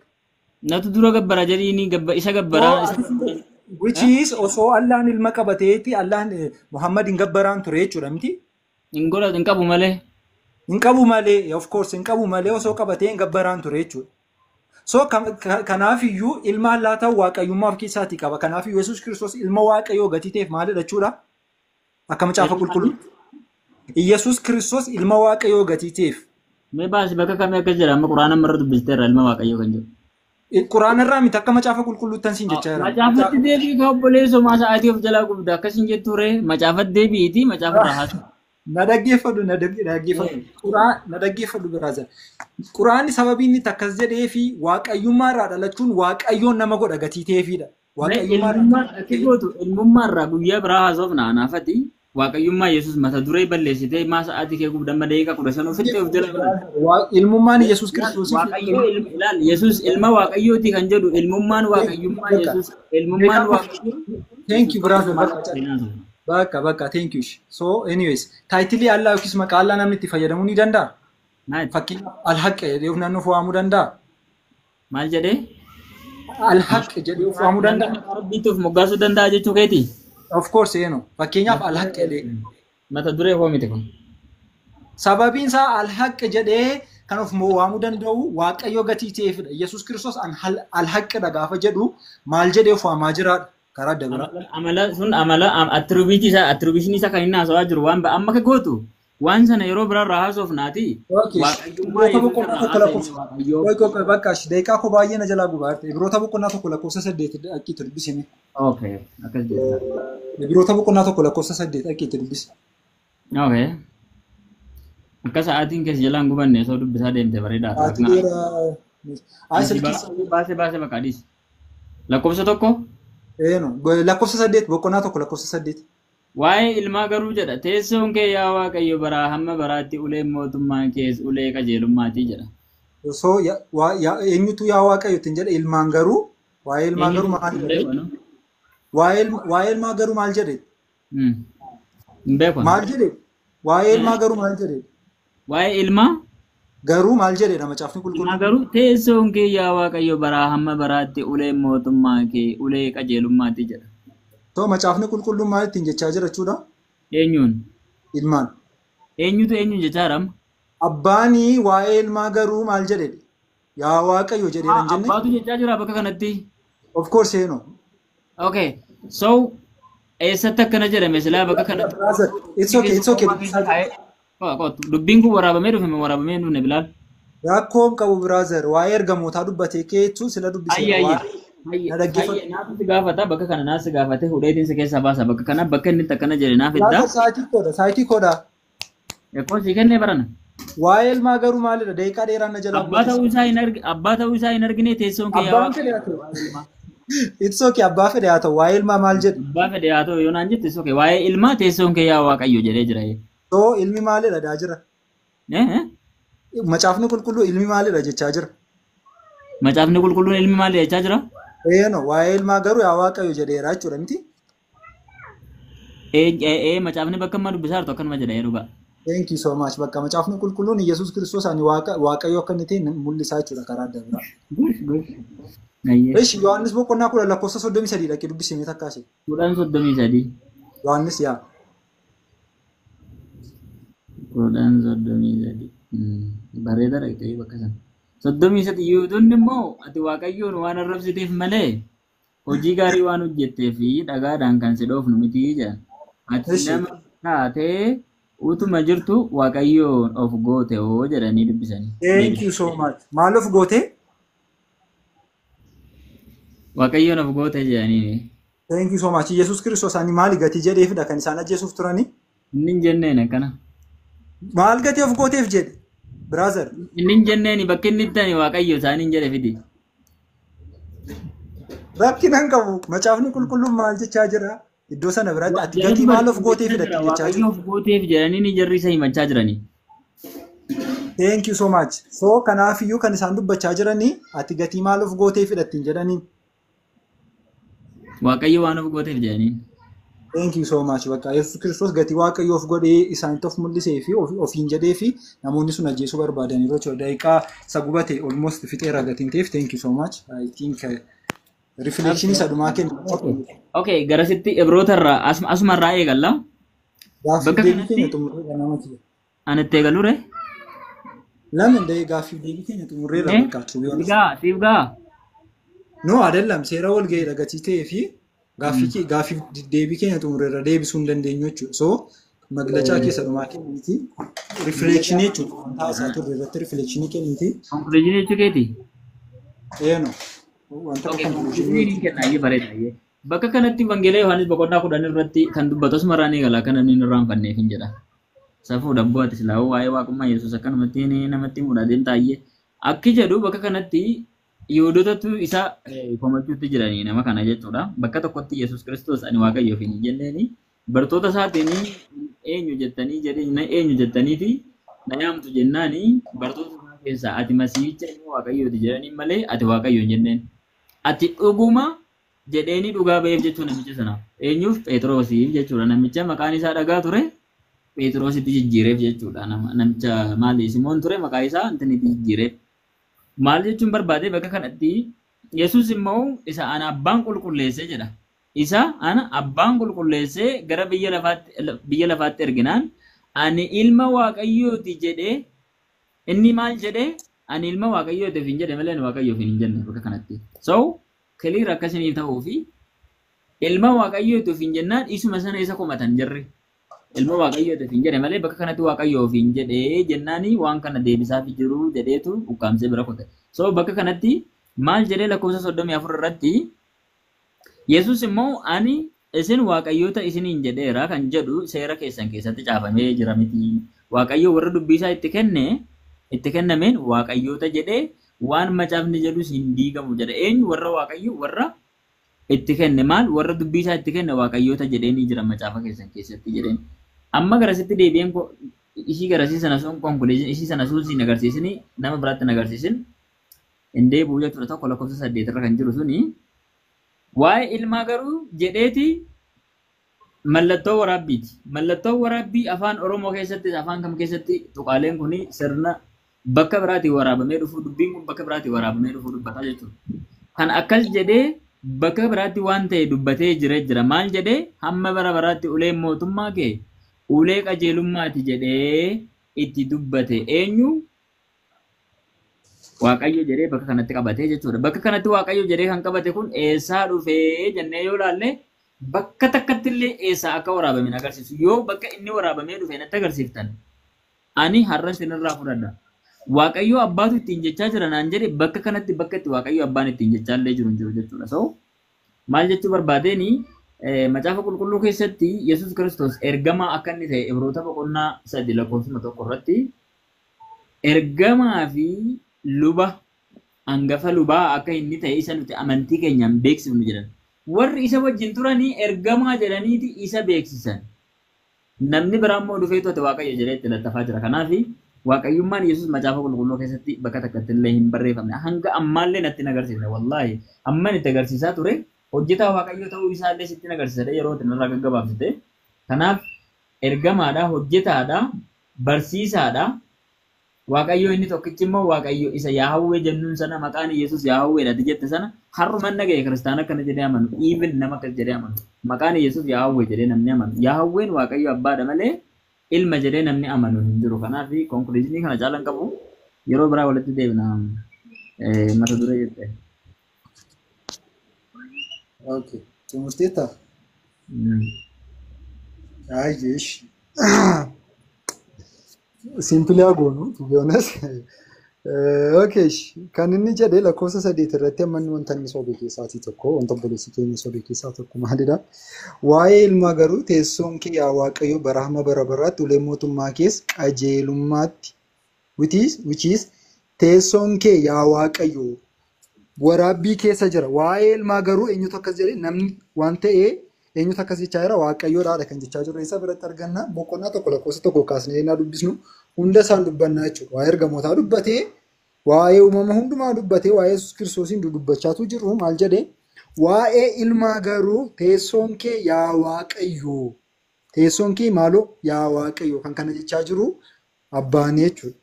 Natu dura gabbara jedhiini isa gabbaraa. Which is osoo Allaan ilma qabateeti Allaan Muhammad hin gabbaraan ture jechuudha miti? Hin godhatu, hin qabu malee. Hin qabu malee, of course hin qabu malee osoo qabatee hin gabbaraan ture jechuudha. So kanaafiyyuu ilma Allaa ta'u waaqayyummaa of keessaatii qaba. Kanaafiyyuu Yesuus Kiristoos ilma Waaqayyoo gatii ta'eef maalidha jechuudha? Akka macaafa qulqulluutti. Yesuus Kiristoos ilma Waaqayyoo gatii ta'eef. Mee baasi bakka kamii akka jira amma Quraana irra dubbisteerra ilma Waaqayyoo kan jedhu. Quraana irraa miti, akka macaafa qulqulluutti siin jechaa jira. Macaafatti deebii ka obboleessoo maa sa'aatii of jalaa gubda akkasiin jettu ree, macaafatti deebiitii macaafa irraa haasa'u. Na dhaggeeffadhu, na dhaggeeffadhu. Na dhaggeeffadhu brother. Quraanni sababii inni akkas jedhee fi waaqayyummaa irraa dhalachuun waaqayyoon nama godha gatii ta'eefidha. Waaqayyummaa ilmummaa irraa guyyaa biraa haasofna anaafati. Waaqayyummaa Yesuus mata duree balleessitee maa sa'aatii kee gubda amma daqiiqaa 15 ofitti of jala godha. Ilmummaan Yesuus Kiristoos. Waaqayyoo ilaal, Yesuus ilma Waaqayyooti kan jedhu ilmummaan waaqayyummaa Yesuus ilmummaan Waaqayyoo. Thank you brother. Bakka bakka, thank you. So anyways, taayitilii Allaa yookiis maqaa Allaa namni itti fayyadamuu ni danda'a? Fakkeenyaaf Al-Haqq jedhee of naannoof waamuu danda'a? Maal jedhee? Al-Haqq jedhee of waamuu danda'a? Rabbiitti of moggaasuu danda'a jechuu keeti? Of course eenyu. Fakkeenyaaf Al-Haqq jedhee. Mata duree hoo miti kun. Sababiin isaa Al-Haqq jedhee kan of waamuu danda'u Waaqayyo gatii ta'eefidha. Yesuus Kiristoos Al-Haqqidha gaafa jedhu maal jedhee of waamaa jiraadha? Karaa adda biraa. Amala sun amala attribuutii isaa attribuushinii isaa kan inni haasawaa jiru waan amma akka gootu waan sana yeroo biraarraa haasofnaati. Ibroota boqonnaa 1 lakkoofsa. Bakka daqiiqaa koo baay'ee na jalaa gubaa jirti. Ibroota boqonnaa 1 lakkoofsa 8 dhaqiitti dubbisine. Okay, akkas jedha. Ibroota boqonnaa 1 lakkoofsa 8 dhaqiitti dubbisi. Okay. Akka sa'aatiin keessa jalaan gubanne osoo dubbisaa deemte bareedaadha. Baasee baasee bakka adiis. Lakkoofsa 1. Eeno, lakkoofsa 8 boqonnaa 1 lakkoofsa 8. Waa'ee ilmaa garuu jedha, teessoon kee yaa Waaqayyo baraa hamma baraatti uleen mootummaa kees ulee qajeelummaatii jedha. Osoo eenyutu yaa Waaqayyo ittiin jedhe ilmaan garuu waa'ee ilmaa garuu maal jedhe? Waa'ee ilmaa garuu maal jedhe? Hin beeku. Maal jedhe? Waa'ee ilmaa garuu maal jedhe? Waa'ee ilmaa? Garuu maal jedhedha macaafni qulqulluun? Garuu teessoon kee yaa Waaqayyo baraa hamma baraatti ulee mootummaa kee ulee qajeelummaatii jedha. So macaafni qulqulluun maal ittiin jechaa jira jechuudha? Eenyuun? Ilmaan. Eenyutu eenyuun jechaa jira amma? Abbaanii waa'ee ilmaa garuu maal jedhe? Yaa Waaqayyo jedhee hin jenne? Abbaatu jechaa jira bakka kanatti. Of course eenyu. Okay. So eessatti akkana jedhame silaa bakka kanatti? It's okay, it's okay. Dubbiin kun waraabamee dhufe moo waraabamee hin dhufne Bilaal? Rakkoon qabu brother, waa'ee ergamootaa dubbatee keetu sila dubbisee. Naaf si gaafata bakka kana naaf si gaafate hudheetiin si keessaa baasa bakka kana bakka inni akkana jedhe naaf iddaa. Sa'aatii koodha, sa'aatii koodha. Eekoo si kennee barana. Waa'ee ilmaa garuu maalidha? Daqiiqaa dheeraan na jalaa. Abbaa ta'uu isaa hin argine teessoon kee yaa Abbaan fedhe haa ta'u. It's okay, abbaa fedhe haa ta'u. Waa'ee ilmaa maal jedhe? Abbaa fedhe haa ta'u yoo naan jette it's okay. Waa'ee ilmaa teessoon kee yaa Waaqayyo jedhee jira. So ilmi maalidha daa jira? Macaafni qulqulluu ilmi maalidha jechaa jira? Macaafni qulqulluun ilmi maalidha jechaa jira? Eeno, waa'ee ilmaa garuu yaa Waaqayyo jedheera jechuudha miti? Macaafni bakka amma dubbisaa jirtu akkanuma jedha dhugaa. Thank you so much. Bakka macaafni qulqulluun Yesuus Kiristoos ani Waaqayyo akka inni ta'e mul'isaa jechuudha karaa adda biraa. Eesh, Yohaannis boqonnaa 10 lakkoofsa 33 dhaqee dubbisee takka ishee. 10:33. Yohaannis yaa. 10:33. Bareeda dhaqxee bakka sana. 33 Yihuudoonni immoo ati Waaqayyoon waan arrabsiteef malee hojii gaarii waan hojjettee fi dhagaadhaan kan si dhoofnu miti jedhan. Ati nama taatee Utuma jirtu Waaqayyoon of goote hoo jedhanii dubbisanii. Thank you so much. Maal of goote? Waaqayyoon of goote jedhanii. Thank you so much. Yesuus Kiristoos ani maali gatii jedheefidha kan isaan ajjeesuuf turanii? Inni hin jenneen akkana. Maal gatii of gooteef jedhe? Brother. Inni hin jenneen bakki inni itti ani Waaqayyo isaaniin jedhe fidi. Rakkina hin qabu. Macaafni qulqulluun maal jechaa jira? Iddoo sana biratti ati gatii maal of gooteefidha jechaa Waaqayyo jiru. of gooteef jedhanii ni jarri isa himachaa jiranii. Thank you so much. So kanaafiyyuu kan isaan dubbachaa jiranii ati gatii maal of gooteefidha ittiin jedhanii. Waaqayyo waan of gooteef jedhanii. Thank you so much. Bakka Yesuus Kiristoos gatii Waaqayyo of godhee isaanitti of mul'isee fi ofiin jedhee fi namoonni sun ajjeesuu barbaadaniiru jechuudha. Daqiiqaa isa gubate almost fixeera gatiin ta'eef thank you so much. I think reflection isa dhumaa kenna. Okay, garasitti Ibroota irraa asuma irraa eegalla. Gaaffiif Bakka deebii kanatti keenya xumurreera nama kiyya. ani itti eegalure. Lama nda'ee gaaffiif deebii keenya xumurreera bakka to be honest. Siif siif gaa. No adellam seera wal ga'eedha gatii ta'ee fi gaaffiif deebii keenya xumurreera deebisuu hin dandeenyu jechuudha. So maglachaa keessa dhumaa kenniiti. Reflection jechuudha. Wanta haasaa turre irratti reflection kenniiti. Conclusion jechuu keeti. Eeno wanta Okay, conclusion conclusion kenna ayyee bareeda ayyee. Bakka kanatti Wangeela Yohaannis boqonnaa 10 irratti kan dubbatu asuma irraa ni eegala akka namni hin irraanfanneef hin jedha. Safuu dabboo ati silaa waa'ee waaqummaa Yesuus akkanumatti namatti himuudha deemta ayyee. Akki jedhu bakka kanatti Yihuudootatu isa komachuutti jiranii nama kana jechuudha. Bakka tokkotti Yesuus Kiristoos ani Waaqayyoof hin jenneeni bartoota isaatiin eenyu jettanii jedhee na eenyu jettaniiti na yaamtu jennaani bartoota isaa keessaa ati Masiihicha ilma Waaqayyooti jedhanii malee ati Waaqayyo hin jenneen. Ati dhuguma jedheeni dhugaa ba'eef jechuudha namicha sanaaf. Eenyuuf? Phexrosiif jechuudha. Namicha maqaan isaa dhagaa ture Phexrositti jijjiireef jechuudha. Namicha maali Simoon ture maqaa isaa intinitti jijjiireef. Maal jechuun barbaade bakka kanatti Yesuus immoo isa ana abbaan qulqulleesse jedha. Isa ana abbaan qulqulleessee gara biyya lafaatti erginaan ani ilma Waaqayyooti jedhee inni maal jedhee ani ilma Waaqayyooti hin jedhe malee ani Waaqayyoof hin jenne bakka kanatti. So clear akkasiniif ta'uu fi ilma Waaqayyootiif hin jennaan isuma sana isa komatan jarri. Ilma Waaqayyootiif hin jedhe malee bakka kanatti Waaqayyoof hin jedhee jennaani waan kana deebisaaf jiru jedheetu ukkaamsee bira kute. So bakka kanatti maal jedhee lakkoofsa 34 irratti Yesuus immoo ani isin Waaqayyoota isiniin jedheera kan jedhu seera keessan keessatti caafamee jira miti. Waaqayyo warra dubbii isaa itti kennameen Waaqayyoota jedhee waan macaafni jedhus hin diigamu jedhe. Eenyu warra Waaqayyo warra itti kenne maal warra dubbii isaa itti kenne Waaqayyoota jedhee ni jira macaafa keessan keessatti jedheen. Amma garasitti deebi'een ishii garasii sana sun conclusion ishii sana sun siin agarsiisini nama biraatti hin agarsiisin hin deebi'u jechuudha tokko lakkoofsa 8 irra kan jiru suni. Waa'ee ilmaa garuu jedheeti mallattoo waraabbiiti. Mallattoo waraabbii afaan Oromoo keessatti afaan kam keessatti tuqaaleen kun sirna bakka biraatii waraabamee dhufu dubbiin kun bakka biraatii waraabamee dhufu dubbataa jechuudha. Kan akkas jedhee bakka biraatti waan ta'e dubbatee jira jira. Maal jedhee hamma bara baraatti uleen mootummaa kee ulee qajeelummaati jedhee itti dubbate eenyu? Waaqayyo jedhee bakka kanatti qabatee jechuudha. Bakka kanatti Waaqayyo jedhee kan qabate kun eessaa dhufee jennee yoo ilaalle bakka takkatti illee eessaa akka waraabame hin agarsiisu. Yoo bakka inni waraabamee dhufe natti agarsiiftan ani har'a isinirraa fudhadha. Waaqayyo abbaatu ittiin jechaa jira naan jedhe bakka kanatti bakka itti Waaqayyo abbaan ittiin jechaa illee jiru hin jiru jechuudha. So maal jechuu barbaadeen macaafa qulqulluu keessatti Yesuus Kiristoos ergamaa akka inni ta'e Ibroota boqonnaa 3 lakkoofsuma 1 irratti ergamaa fi luba hangafa lubaa akka inni ta'e isa nuti amantii keenyaan beeksifnu jedhan. Warri isa wajjin turanii ergamaa jedhaniiti isa beeksisan. Namni biraa immoo dhufeetu ati Waaqayyo jedhee itti lattafaa jira. Kanaaf Waaqayyummaan Yesuus macaafa qulqulluu keessatti bakka takkatti illee hin barreeffamne. Hanga ammaallee natti hin agarsiifne. Wallaahi amman itti agarsiisaa ture hojjetaa Waaqayyoo ta'uu isaallee sitti hin agarsiisa yeroo itti narraa gaggabaabsite. Kanaaf ergamaadha, hojjetaadha, barsiisaadha. Waaqayyo inni tokkichi immoo Waaqayyo isa Yaahwee jennuun sana maqaan Yesuus Yaahweedha jette sana har'uman dhaga'e kiristaana akkana jedhee amanu. Even nama akkas jedhee amanu. Maqaan Yesuus Yaahwee jedhee namni amanu. Yaahween Waaqayyo abbaadha malee ilma jedhee namni amanu hin jiru. Kanaaf konkuluuzinii kana caalaan qabu yeroo biraa walitti deebina mata duree jette. Okay. Xumurteettaa? Baay'ee. Simply goonu, to be honest. Okay, kan inni jedhe lakkoofsa 8 irratti amma inni wanta inni sobe keessaatii tokko, wanta obboleessi keenya sobe keessaa tokko maalidha? Waa'ee ilmaa garuu teessoon kee yaa Waaqayyo bara hamma bara baraatti ulee mootummaa kees qajeelummaatti which is teessoon kee yaa Waaqayyo waraabbii keessa jira. Waa'ee ilmaa garuu eenyutu akkas jedhe? Namni waan ta'ee eenyutu akkas jechaa jira? Waaqayyoodhaadha kan jechaa jiru. Isa biratti arganna? Boqonnaa 1 lakkoofsa 1 kaasnee yennaa dubbisnu hunda isaan dubbannaa jechuudha. Waa'ee ergamootaa dubbatee, waa'ee uumama hundumaa dubbatee, waa'ee Yesuus Kiristoosiin dubbachaatu jiru maal jedhee? Waa'ee ilmaa garuu teessoon kee yaa Waaqayyo. Teessoon kee maaloo yaa Waaqayyo kan kana jechaa jiru abbaan jechuudha.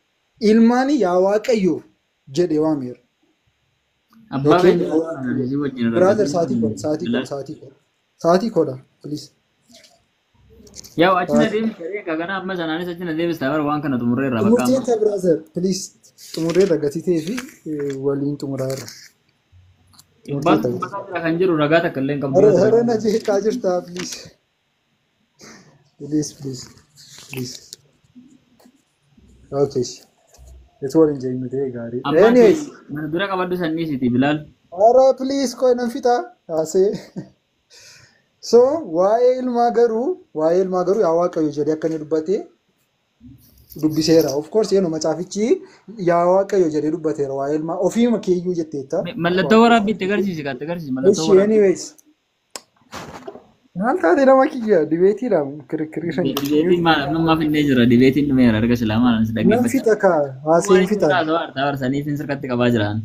Ilmaan yaa Waaqayyo jedhee waameera. Abbaa Okay. kan jedhu wajjin Brother, sa'aatii koo, sa'aatii koo, sa'aatii koo. Sa'aatii koodha, please. Yaa achi na deebis egaa kana amma sanaanis achi na deebis ta'a waan kana xumurreerra bakka amma. Xumurteetta, brother, please. Xumurreerra gatii ta'ee fi waliin xumuraa irra. Abbaan dubbataa jira kan jiru ragaa takka illee hin qabdu. Hara na jeeqaa jirta, please. Please, please, please. Okay. Itu waliin jeenyu ta'e gaarii. Abbaan Anyways, mana dura qabadhu sanniisiti Bilaal. Hara please qoy nan fixa. Haasee. So waa'ee ilmaa garuu yaa Waaqayyo jedhee akka inni dubbate dubbiseera. Of course yeno macaafichi yaa Waaqayyo jedhee dubbateera waa'ee ilmaa ofiima keeyyuu jetteetta. Mallattoo waraabbii itti agarsiisi kaa itti agarsiisi mallattoo Ishi waraabbii. Anyways. Maal taate nama kiyya dibeetiidha kirikkirii san jiru. Dibeetiin maal amma finnee jira dibeetiin dhumeera erga silaa maal si Nan dhaggeeffachaa. fixa kaa haaseen fixa. Saniif sirkatti qabaa jiran.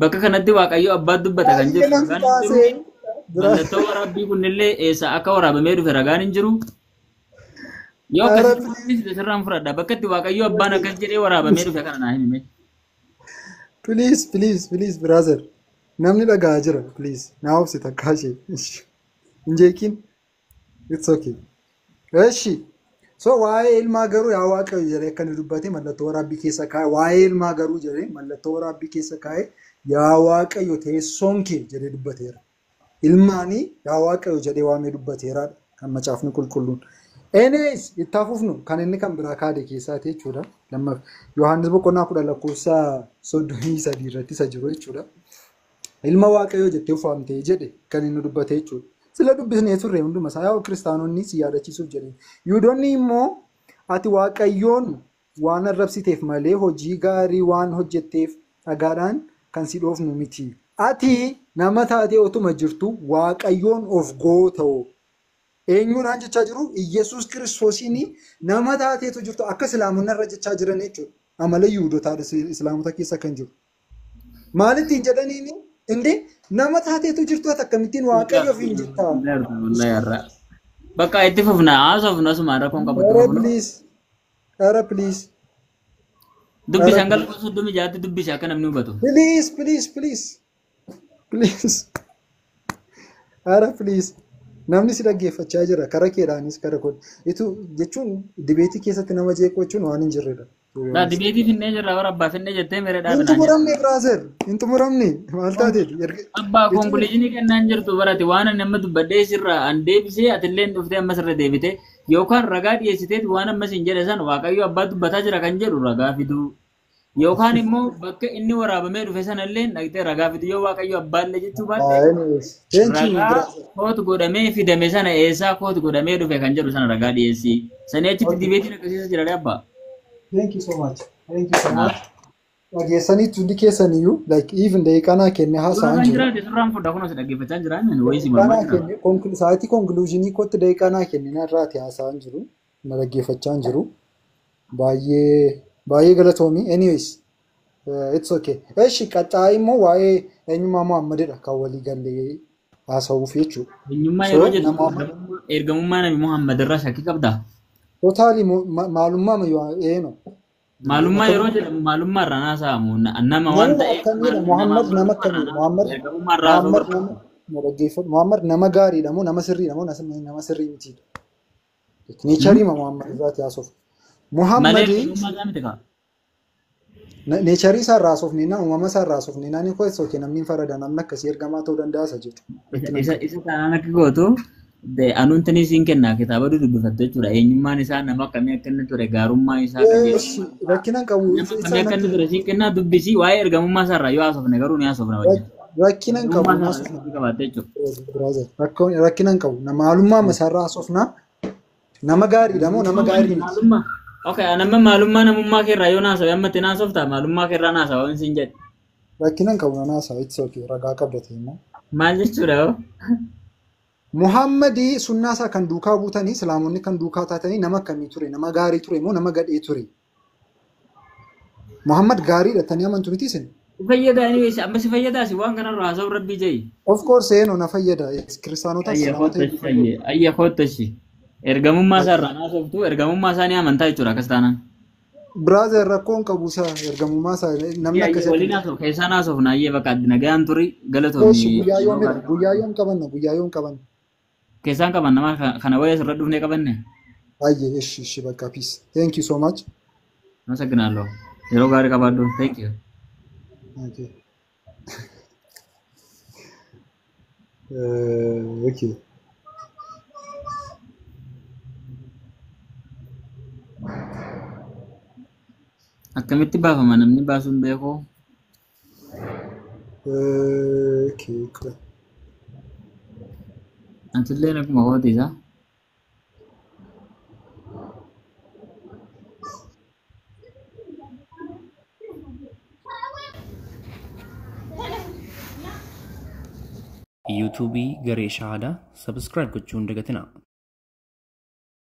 Bakka kanatti Waaqayyo abbaa dubbata kan Baay'ee jiru nan ragaan fixa hin jiru. haaseen. Mallattoo waraabbii kunillee eessa akka waraabamee dhufe ragaan hin jiru. Yoo Ara akkasitti sirraan fudhadha. Bakka itti Waaqayyo abbaan akkas jedhee waraabamee dhufe kana naa himi. Please, please, please, brother. Namni dhagaa jira, please. Naa obsi takkaa ishee. Hin jeeqin. It's okay. Eshi. So waa'ee ilmaa garuu yaa Waaqayyo jedhee akka inni dubbate mallattoo waraabbii keessa kaa'e. Waa'ee ilmaa garuu jedhee mallattoo waraabbii keessa kaa'e yaa Waaqayyo teessoon kee jedhee dubbateera. Ilmaanii yaa Waaqayyo jedhee waamee dubbateera kan macaafni qulqulluun. Anyways, itti hafuufnu kan inni kan biraa kaade keessaati jechuudha. Lammaaf Yohaannis boqonnaa 10 lakkoofsa 33 irratti isa jiru jechuudha. Ilma Waaqayyoo jettee uffaamtee jedhe kan inni dubbate jechuudha. Sila dubbisnee turre hunduma isaa yaa kiristaanonni si yaadachiisuuf jedhe. Yihudoonni immoo ati Waaqayyoon waan arrabsiteef malee hojii gaarii waan hojjetteef dhagaadhaan kan si dhoofnu miti. Ati nama taatee otuma jirtu Waaqayyoon of goota'u. Eenyuudhaan jechaa jiru? Iyyasuus Kiristoosiin nama taateetu jirtu akka islaamonni irra jechaa jiran jechuudha. Amala Yihudotaa islaamota keessa kan jiru. Maalittiin jedhaniini? Indee nama taateetu jirtu ati akkamittiin Waaqayyo ofiin jettaa? Bakka itti fufna haasofna asumaan rakkoon qabu itti Ara fufna. please. Ara please. Dubbisi hanga lakkoofsa 36tti dubbisi akka namni hubatu. Please, please, please. Please. Ara please. Namni si dhaggeeffachaa jira. Kara keedhaanis kara kun. Itu jechuun dibeetii keessatti nama jeequu jechuun waan hin jirredha. Laa dibeetii finnee jirra bara abbaa finnee jettee mere Hin dhaabinaan xumuramne, brother. Hin xumuramne. Maal taatee? Abbaa conclusion kennaan jirtu barate waan ani amma dubbadhee sirra an deebisee atillee dhuftee amma sirra deebite yookaan ragaa dhiyeessiteet waan ammas hin jedhe san Waaqayyo abbaa dubbataa jira kan jedhu ragaa fiduu yookaan immoo bakka inni waraabamee dhufe sanallee dhaqxee ragaa fiduu yoo Waaqayyo abbaallee jechuu baatte Anyways. Thank you, ragaa brother. quote godhamee fidame sana eessaa quote godhamee dhufe kan jedhu sana ragaa dhiyeessi. Sanii achitti dibeetiin akkasiisa jira abbaa. Thank you so much. Thank you so much. Dhageessaniitu hundi keessaniyyuu like even daqiiqaa naa kenne haasa'an Suuraan jiru. jiraate suuraan fudhaa kunuun si dhaggeeffachaa jira inni wayii si Daqiiqaa mormaa naa jira. kenne sa'aatii conclusion kootti daqiiqaa naa kenne narraati haasa'an jiru. Na dhaggeeffachaa jiru. Baay'ee baay'ee galatoomi. Anyways, it's okay. Eshi qaxxaa immoo waa'ee eenyummaa Muhammadidha kan walii gallee haasa'uuf jechuudha. Eenyummaa So yeroo jettu nama ergamummaa Nabi Muhammad irraa shakkii qabdaa? Totally maalummaa eeno. Maalummaa yeroo jedhamu maalummaa irraa haasa'amu nama waan Nama ta'eef akkamiidha? Muhammad nama akkamiidha? Muhammad ergamummaa irraa haasa'uu Muhammad nama na dhaggeeffadhu. Muhammad nama gaariidha moo nama sirriidha moo nama sirrii mitiidha? Nature Muhammad irraati haasofna. Malee Muhammad ergamummaa isaa miti kaa. Nature isaa irraa haasofne na uumama isaa irraa haasofne naan koo okay namni hin farada namni akkasii ergamaa ta'uu danda'a isa jedhu. Isa taanaan akka gootu Anuuntanii siin kennaa kitaaba dubbifattu jechuudha. Eenyummaan isaa nama akkamii akka inni ture gaarummaa isaa Eeshi rakkina hin qabu. Nama akkamii akka inni ture siin kennaa dubbisii waa'ee ergamummaa isaa irraa yoo haasofne garuu ni haasofna wajjin. Rakkina hin qabu. Ergamummaa isaa irraa qabaatte jechuudha. Rakkina hin qabu. Maalummaa masaarraa haasofna. Nama gaariidha moo nama gaarii miti? Maalummaa. Okay, anamma maalummaa namummaa keerraa yoo naasawe amma itti naasoftaa maalummaa keerraa naasawa waan siin jedhe. Rakkina hin qabu na naasawa. It's okay. Ragaa qabda ta'e immoo. Maal jechuudha hoo? Muhammadii sunnaa isaa kan duukaa buutanii islaamonni kan duukaa taatanii nama akkamii ture? Nama gaarii ture moo nama gadhee ture? Muhammad gaariidha tanii amantu miti isin? Fayyada anyways amma si fayyadaa si waan kanarraa haasa'u rabbii ja'i. Of course eenyu na fayyada. Kiristaanota Ayya islaamota koottashi ayye ayya koottashi. Ergamummaa isaa irraa naasoftu ergamummaa isaa ni amantaa jechuudha akkas taanaan. Brother rakkoo hin qabu isaa ergamummaa isaa namni Ayye akkasii waliin haasof keessaa naasofna ayyee bakka nagaan turi Eeshi galatoomii. guyyaa yoomidha? Guyyaa yoom qabanna? Guyyaa yoom qabanna? Keessaan qaban nama kana wayii asirra dhufnee qabanne. Ayye eshi eshi bakka peace. Thank you so much. Amesegnallo. Yeroo gaarii qabaadhu. Thank you. Okay. Okay. Akkamitti baafama namni baasuun beeku? Okay. Cool. Atillee akkuma kooti isaa. Yuutuubii Garee Shahaadaa sabskraayib gochuu hin dagatinaa.